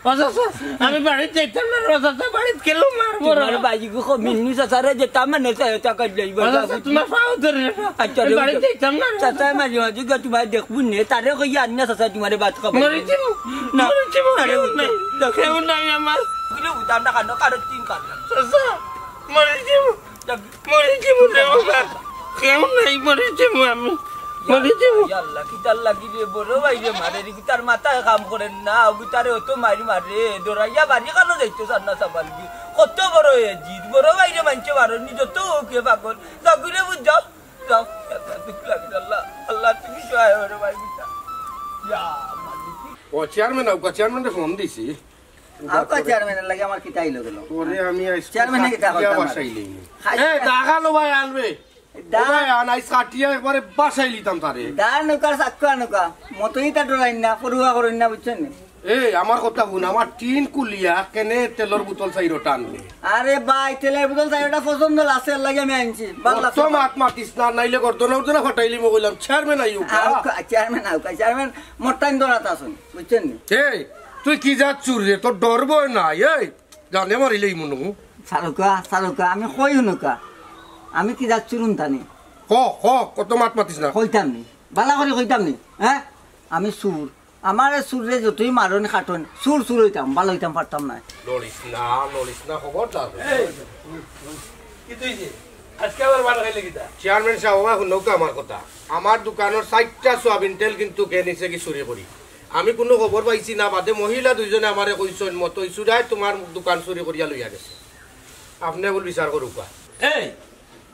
ও চাচা, আমি বাড়িত যাইতাম না রে, ও চাচা, বাড়িত গেলেও মারবো রে। তোমার বাইগু কো মিন্নু চাচা রে, যে তা মানে চাই, তা কই যাইব। ও চাচা, তোমার পাও ধরে রে। আচ্ছা, আমি রে, বাড়িত যাইতাম না রে। চাচা মাঝে মাঝে গিয়া তোমার দেখবো নে, তারে কই আর না চাচা তোমারে ভাত খাবো। মরে যাবো, না। মরে যাবো, আরে, কেউ নাই, দেখো। কেউ নাই আমার। বুঝলে বুঝতাম না কেন, কারো তিন কান। চাচা, মরে যাবো। মরে যাবো রে বাবা। কেউ নাই, মরে যাবো আমি। মরে যাবো। ইয়া আল্লাহ, কিতার লাগি রে, বড় ভাইরে মারে রে, কিতার মাথায় কাম করে না, কিতারে অত মারি মারে, দৌড়াইয়া বাড়ি কানো যাইতো চার না সাবালগি। কত বড় হয়ে জিদ, বড় ভাইরে মানছে মারো, নিজে তো ওকে পাগল। যাও গিরে বুঝ যাও, যাও। আল্লাহ, দুঃখ লাগে আল্লাহ, আল্লাহ, তুমি সহায় হও রে ভাই, কিতা। ইয়া মালিক। ও চেয়ারম্যান, আউকা চেয়ারম্যানরে ফোন দিছি। আউকা চেয়ারম্যানর লাগি আমার কিতা আইলো গেল? ওরে আমি আইজ চেয়ারম্যানে কিতা কাটিয়া করতাম না? বাসাইলি। খাই- এ, দাগালো ভাই আনবে। দা- ও ভাই আন, আইজ কাটিয়া একবারে বাসাইলিতাম তারে। দা নৌকার চাক্কু আনৌকা। মতই তা ডরাইন না, পড়ুয়া করইন না, বুঝছেন নি? এ, আমার কথা হুন, আমার টিন কুলিয়া কেনে তেলর বোতল চাইরোটা আনবে? আরে ভাই, তেলর বোতল চাইরোটা পছন্দ আছে, এর লাগি আমি আনছি। ভালা লাগছে। মাত মাতিস না, নাইলে গর্দনা উর্দনা ফাটাইলি মো কইলাম, চেয়ারম্যান আইউকা। আউকা, চেয়ারম্যান আউকা, চেয়ারম্যান মোর টাইম ধরাত আছইন। বুঝছেন নি? এই, তুই কি জাত চুর রে? তোর ডর ভয় নাই, এই, জানে মারিলেই মনু। সারুকা, সারুকা, আমি কই হুনুকা। আমি কি জাত চুরুন তানি? ক, ক, কত মাত মাতিস না। কইতাম নি, বালা করি কইতাম নি, হ্যাঁ? আমি চুর। আমারে চুররে যতই মারন কাটন, চুর চুর হইতাম, বালা হইতাম পারতাম না। লড়িস না, লড়িস না, খবরদার। এই, কি তুই যে? আজকে আবার মার খাইলে কিতা? চেয়ারম্যান সাব, আমার হুনউক্কা আমার কথা। আমার দোকানর চাইরটা সোয়াবিন তেল কিন্তু কে নিছে কি চুরি করি। আমি কুনু খবর পাইছি না, বাদে মহিলা দুইজনে আমারে কইছইন, "মতই চুরায় তুমার দোকান চুরি করিয়া লইয়া গেছে।" আপনে বুল বিচার করউক্কা। এই,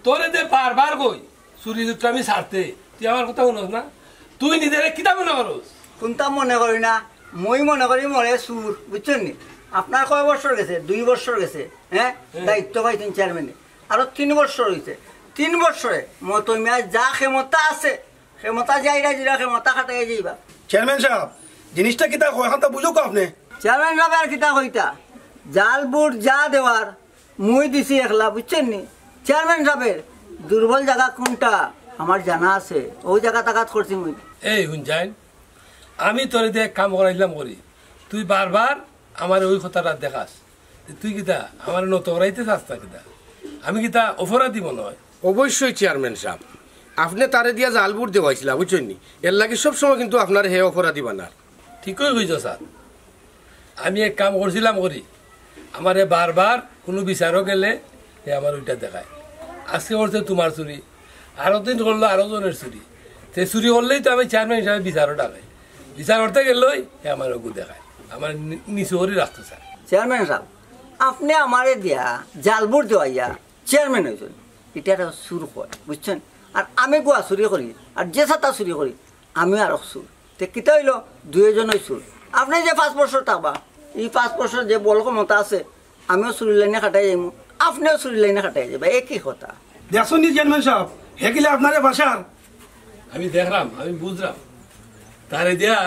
তোরে যে বারবার কই, চুরি দুট্টা আমি ছাড়তে, তুই আমার কথা হুনস না? তুই নিজেরে কিতা মনে করস? কুনতা মনে করি না, মুই মনে করি মরে চুর, বুঝছইন নি? আপনার কয় বছর গেছে? দুই বছর গেছে, হ্যাঁ? হ্যাঁ। দায়িত্ব পাইছইন চেয়ারম্যানে। আরো তিন বছর হইছে। তিন বছরে মতই মিয়ার যা ক্ষমতা আছে, ক্ষমতা যাইরা জিরা ক্ষমতা খাটাইয়া যাইবা। চেয়ারম্যান সাব, জিনিসটা কিতা কয়, খানতা বুঝউক্কা আপনে? চেয়ারম্যান সাব আর কিতা কইতা? জাল ভোট যা দেওয়ার, মুই দিছি একলা, বুঝছইন নি? চেয়ারম্যান সাবের দুর্বল জাগা কুনটা আমার জানা আছে, অউ জাগাত আঘাত করছি মুই। এই হুনছইন, আমি তোরে দিয়া এক কাম করাইলাম করি, তুই বারবার আমারে অউ কথাটা দেখাস, তুই কিতা আমারে নত করাইতে চাস না কিতা? আমি কিতা অপরাধী মনে হয়? অবশ্যই চেয়ারম্যান সাব, আপনে তারে দিয়া জাল ভোট দেওয়াইছিলা, বুঝছইন নি? এরলাগি সব সময় কিন্তু আপনারে হে অপরাধী বানার। ঠিকই কইছো স্যার, আমি এক কাম করছিলাম করি, আমারে বারবার কুনু বিচারো গেলে হে আমার ওইটা দেখায়। আজকে করছে তোমার চুরি, আরো দিন করলো আরো জনের চুরি। তে চুরি করলেই তো আমি চেয়ারম্যান হিসাবে বিচারও ডাকাই। বিচার করতে গেলেই হে আমার ওগু দেখায়, আমার নি-, নিচু করে রাখতে চায়। চেয়ারম্যান সাব, আপনে আমারে দিয়া জাল ভোট দেওয়াইয়া চেয়ারম্যান অইছইন, ইটা একটা চুর কয়, বুঝছইন? আর আমি গুয়া চুরি করি, আর যে ছাতা চুরি করি, আমিও আরক চুর। তে কিতা অইলো? দুইজনই চুর। আপনে যে পাঁচ বছর থাকবা, ই পাঁচ বছর যে বল ক্ষমতা আছে, আমিও চুরির লাইনে খাটাই যাইমু, আপনেও চুরির লাইনে খাটাই যাইবা, একই কথা। দেখছইন নি চেয়ারম্যান সাব, হে কিলা আপনারে ফাঁসার। আমি দেখলাম, আমি বুঝলাম, তারে দিয়া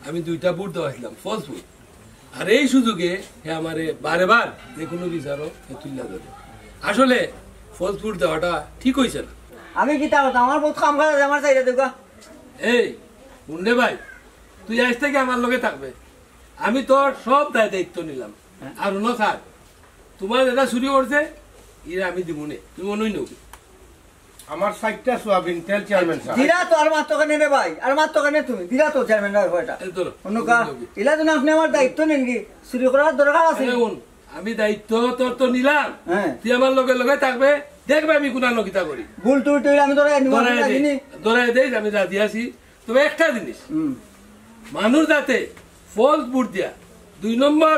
আমি দুইটা ভোট দেওয়াইছিলাম, ফলস ভোট। আর এই সুযোগে হে আমারে বারে বার যে কোনো বিচারও হে তুলিয়া ধরে। আসলে ফলস ভোট দেওয়াটা ঠিক অইছে না। আমি কিতা করতাম? আমার বহুত কাম কাজ আছে, আমার চাইরা দেউকা। এই, হুন রে ভাই, তুই আইজ থাকি আমার লগে থাকবে। আমি তোর সব দায় দায়িত্ব নিলাম। আর হুনো স্যার, তোমার যেটা চুরি করছে, ইরে আমি দিমুনে, তুমি মনেই নেও। আমার ষাইটটা সোয়াবিন তেল চেয়ারম্যান সাব। দিরা তো আর মাত্র কেনে রে ভাই, আর মাত্র কেনে তুমি? দিরা তো চেয়ারম্যান সাব কয়টা? এই ধরো, অন্য কা? তুমি নেও। ইলা তো না, আপনে আমার দায়িত্ব নেন কি? চুরি করার দরকার আছে? আরে হুন, আমি দায়িত্ব তোর তো নিলাম, হ্যাঁ। তুই আমার লগে লগে থাকবে, দেখবে আমি কোনানো কিতা করি। ভুল টুল টুল আমি ধরাই নিব, ধরাই আমি দেই, জানি। ধরাই দেই, আমি রাজি আছি। তবে একটা জিনিস, হুম। মানুষ যাতে ফলস ভোট দিয়া দুই নম্বর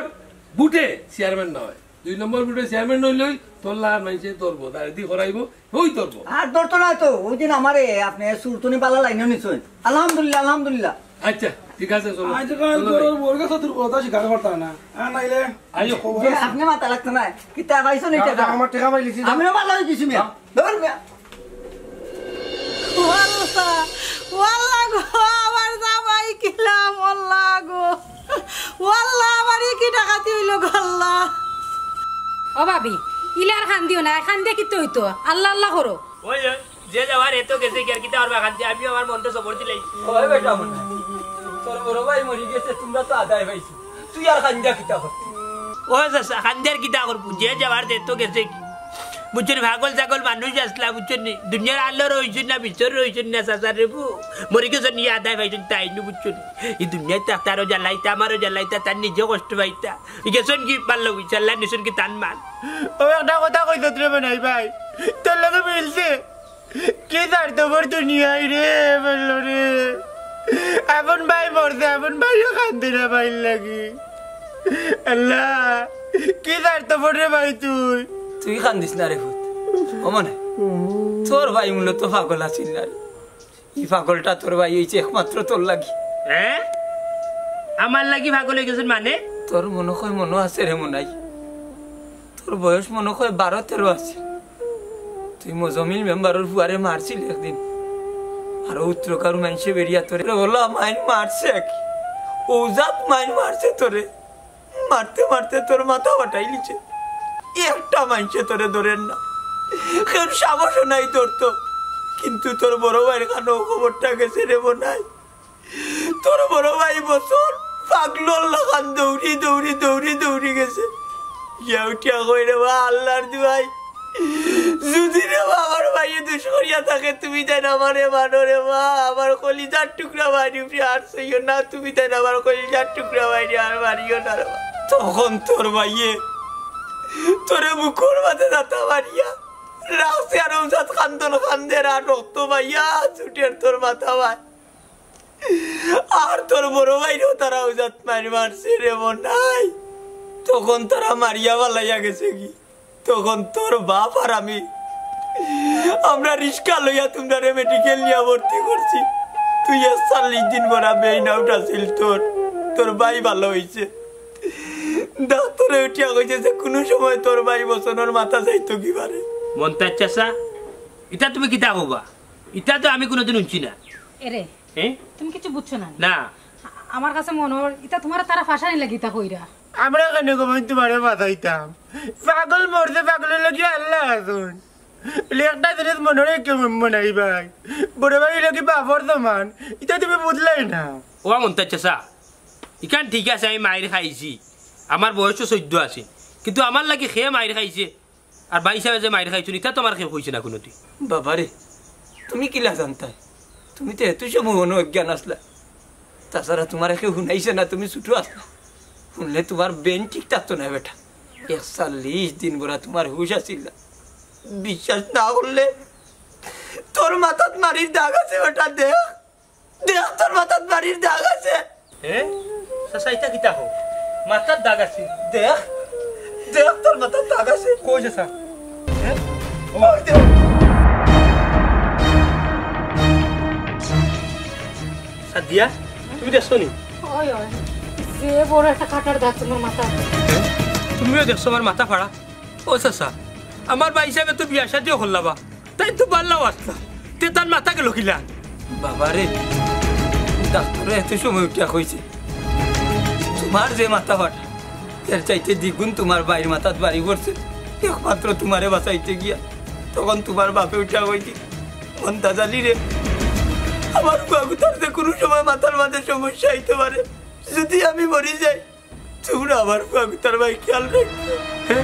ভোটে চেয়ারম্যান না হয়, দুই নম্বর ভোটে চেয়ারম্যান অইলেই তোর লাগান মানষে ধরবো, তারে দি করাইবো, ওই ধরবো। আর ধরতো না তো, ওই দিন আমারে আপনে চুরতনি বালা লাইনে নিছইন। আলহামদুলিল্লাহ, আলহামদুলিল্লাহ। আচ্ছা, ঠিক আছে, চলো। আজকাল চলো ভাই। তোর বউর কাছে দুর্বলতা স্বীকার করতা না। আর নাইলে আইও। খবর যে আছে। আপনে মাথা লাগতো না, কিতা পাইছো নি না, টেকা? না, আমার টেকা পাইলিছি, না। আমিও ভালা অই গেছি মিয়া। ধর মিয়া। ওয়াল্লা, ওয়াল্লা গো, আমার জামাই কিলা, ওয়াল্লা গো। ওয়াল্লা, আমার ই কি ডাকাতি অইলো গো আল্লাহ। ও ভাবি, ইলা আর কান্দিও না, কান্দিয়া কিতা অইতো? আল্লাহ আল্লাহ করো। ওই, ওই, যে যাওয়ার এ তো গেছে গি, আর কিতা করবা কান্দিয়া? আমিও আমার মনটা সবর দিলাই। ওই বেটা মনে, তোর বড় ভাই মরি গেছে, তোমরা তো আদায় পাইছো, তুই আর কান্দিয়া কিতা করতে? ও চাচা, কান্দিয়া আর কিতা করবো? যে যাওয়ার এ তো গেছে গি। বুঝছো নি, পাগল ছাগল মানুষ আছলা, বুঝছো নি? দুনিয়ার আলো রইছে না, ভিতর রইছে না, চাচা রে বু। মরি গেছে নি, আদায় পাইছো নি, তাই নু, বুঝছো নি? ই দুনিয়াত থাকতে তারও জ্বালাইতা, আমারও জ্বালাইতা, তার নিজেও কষ্ট পাইতা। ই গেছইন গি, পারলো বুঝছো, আল্লাহ নিছইন গি তান মান। ও একটা কথা কইছত রে মনাই ভাই, তোর লগে মিলছে। কি স্বার্থপর দুনিয়াই রে, বললো রে। আপন ভাই মরছে, আপন ভাইও কান্দে না ভাইর লাগি। আল্লাহ, কি স্বার্থপর রে ভাই তুই। তুই কান্দিস না রে পুত। ও মনে, তোর ভাই মূলত পাগল আছিল না রে। ই পাগলটা তোর ভাই অইছে একমাত্র তোর লাগি। হ্যাঁ? আমার লাগি পাগল অই গেছইন মানে? তোর মনো কয় মনো আছে রে মনাই। তোর বয়স মনো কয় বারো তেরো আছে। তুই মজমিল মেম্বারর ফুয়ারে মারছিল একদিন। আর উত্তরকার মাইনষে বেরিয়া তোরে বললা, মাইন মারছে কি? ও জাত মাইন মারছে তোরে। মারতে মারতে তোর মাথা ফাটাইলিছে। একটা মাইনষে তোরে ধরের না। কেউর সাহসও নাই ধরতো। কিন্তু তোর বড় ভাইর কানো খবরটা গেছে রে মনাই। তোর বড় ভাই বছর পাগলর লাখান দৌড়ি, দৌড়ি, দৌড়ি, দৌড়ি গেছে। গিয়া উঠিয়া কই রে বা, আল্লাহর দুয়াই, যুদি রে বা আমার ভাইয়ে দুষ করিয়া থাকে, তুমি তাইন আমারে মারো রে বা, আমার কলিজার টুকরা ভাইরে উপরে আর ছইও না, তুমি তাইন আমার কলিজার টুকরা ভাইরে আর মারিও না রে বা। তখন তোর ভাইয়ে তোরে বুকর মাঝে যাতা মারিয়া রাখছে আর ও জাত কান্দন কান্দের আর রক্ত বাইয়া ছুটের তোর মাথা ভাই। আর তোর বড় ভাইরেও তারা ও জাত মাইর মারছে রে মনাই। তখন তারা মারিয়া ফালাইয়া গেছে গি। তখন তোর বাপ আর আমি, আমরা রিস্কা লইয়া তুমরারে মেডিকেল নিয়া ভর্তি করছি। তুই একচল্লিশ দিন ভরা বেইন আউট আছিল তোর, তোর ভাই ভালা অইছে। ডাক্তরে উঠিয়া কইছে যে কুনু সময় তোর ভাই বসনর মাথা যাইতো কি পারে। মন্তাজ চাচা, ইতা তুমি কিতা কইবা? ইতা তো আমি কুনুদিন হুনছি না। এরে, হ্যাঁ? তুমি কিচ্ছু বুঝছো না নি? না। আ-, আমার কাছে মনো অর, ইতা তুমারে তারা ফাঁসানি লাগি ইতা কইরা। আমরা কেনে কইমু তুমারে ফাঁসাইতাম? পাগল মরছে, পাগলর লাগি আল্লাহ আছইন। বলে একটা জিনিস মনো রাখিও মনাই ভাই, বড় ভাই লাগি বাপর সমান, ইতা তুমি বুঝলায় না। ও মন্তাজ চাচা, ইখান ঠিক আছে, আমি মাইর খাইছি, আমার বয়সও চৌদ্দ আছে, কিন্তু আমার লাগি কে মাইর খাইছে, আর ভাই সাবে যে মাইর খাইছইন, ইতা তো আমারে কেউ কইছে না কুনুদিন। বাবারে, তুমি কিলা জানতায়? তুমি তো এত সময় অজ্ঞান আছলা। তাছাড়া তুমারে কেউ হুনাইছে না, তুমি ছুটু আছলা। হুনলে তুমার বেইন ঠিক থাকতো না বেটা। একচল্লিশ দিন ভরা তুমার হুশ আছিল না। বিশ্বাস না করলে তোর মাথাত মারির দাগ আছে বেটা, দেখ। দেখ, তোর মাথাত মারির দাগ আছে। এ? চাচা, ইটা কিতা কও? মাথাত দাগ আছে। দেখ, দেখ, তোর মাথাত দাগ আছে। কই চাচা? এ? ওই দেখ। সাদিয়া, তুমি দেখছো নি? ওই, ওই। যে বড় একটা কাটার দাগ তোমার মাথাত। তুমিও দেখছো আমার মাথা ফাড়া? ও চাচা, আমার ভাই সাবে তো বিয়া শাদিও করলা বা, তাইন তো ভালা আছলা, তে তান মাথা গেল কিলা? বাবারে, ডাক্তরে এত সময় উঠিয়া কইছে, তুমার যে মাথা ফাটা, এর চাইতে দ্বিগুণ তুমার ভাইর মাথাত বাড়ি পড়ছে, একমাত্র তুমারে বাঁচাইতে গিয়া। তখন তুমার বাপে উঠিয়া কইছে, মন্তাজ আলী রে, আমার ফুয়াগুতার যে কুনু সময় মাথার মাঝে সমস্যা অইতে পারে, যুদি আমি মরি যাই, তুমরা আমার ফুয়াগুতার বায় খেয়াল রাখিও। হে,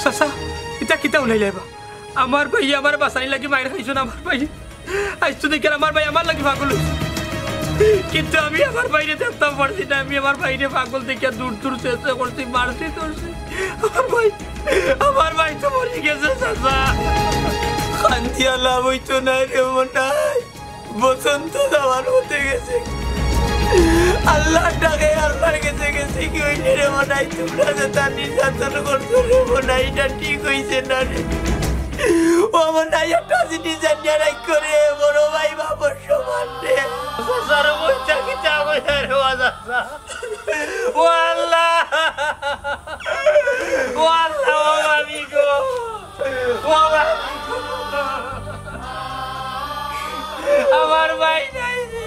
চাচা, ইটা কিতা হুনাইলায় বা? আমার ভাইয়ে আমারে বাঁচানির লাগি মাইর খাইছইন আমার ভাইয়ে। আইজ তো দেখিয়ার আমার ভাই আমার লাগি পাগল অইছে। কিন্তু আমি আমার ভাইরে দেখতাম পারছি না, আমি আমার ভাইরে পাগল দেখিয়া দূর দূর শেষ করছি, মারছি ধরছি। আমার ভাই, আমার ভাই তো মরি গেছে চাচা। কান্দিয়া লাভ অইতো নায় রে মনাই। বসন্ত যাওয়ার পথে গেছে। আল্লাহর ডাকে আল্লাহর গেছে গেছে কি অইছে রে মনাই? তুমরা যে তার নির্যাতন করছো রে মনাই, ইটা ঠিক অইছে না রে। ও মনাই, একটা জিনিস জানিয়া রাখিও রে, বড় ভাই বাপর সমান রে। চাচার বইটা কিতা কইরা রে বাজার? ও আল্লাহ, ও আল্লাহ, ও মাবুদ গো, ও মাবুদ গো। আমার ভাই নাই রে,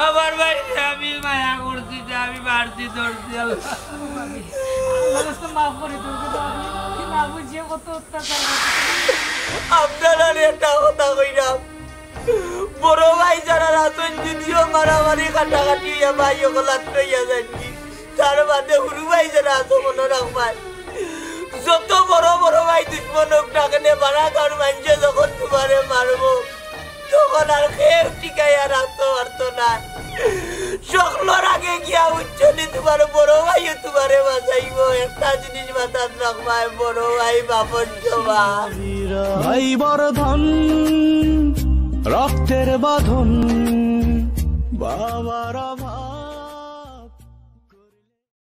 আমার ভাই নাই, আমি মায়া করছি যে আমি মারছি ধরছি আল্লাহ। আল্লাহর রাস্তা মাফ করে দিন গো, আমি না বুঝিয়া কত অত্যাচার করছি। আপনারারে একটা কথা কইরাম, বড় ভাই যারা আছইন যদিও মারামারি কাটাকাটি অইয়া ভাই অকল আত লইয়া যাইন কি, তার বাদে হুরু ভাই যারা আছো মনো রাখবায়, যত বড় বড় ভাই দুশমন অউক না কেনে, বারা গাঁওর মাইনষে যখন তুমারে মারবো, তখন আর কেউ টিকাইয়া রাখতো পারতো না। সকলর আগে গিয়া উচ্চনি তুমার বড় ভাইয়ে তুমারে বাঁচাইবো। একটা জিনিস মাথাত রাখবায়, বড় ভাই বাপর সমান। ভাই বড় ধন, রক্তের বাঁধন, বাবার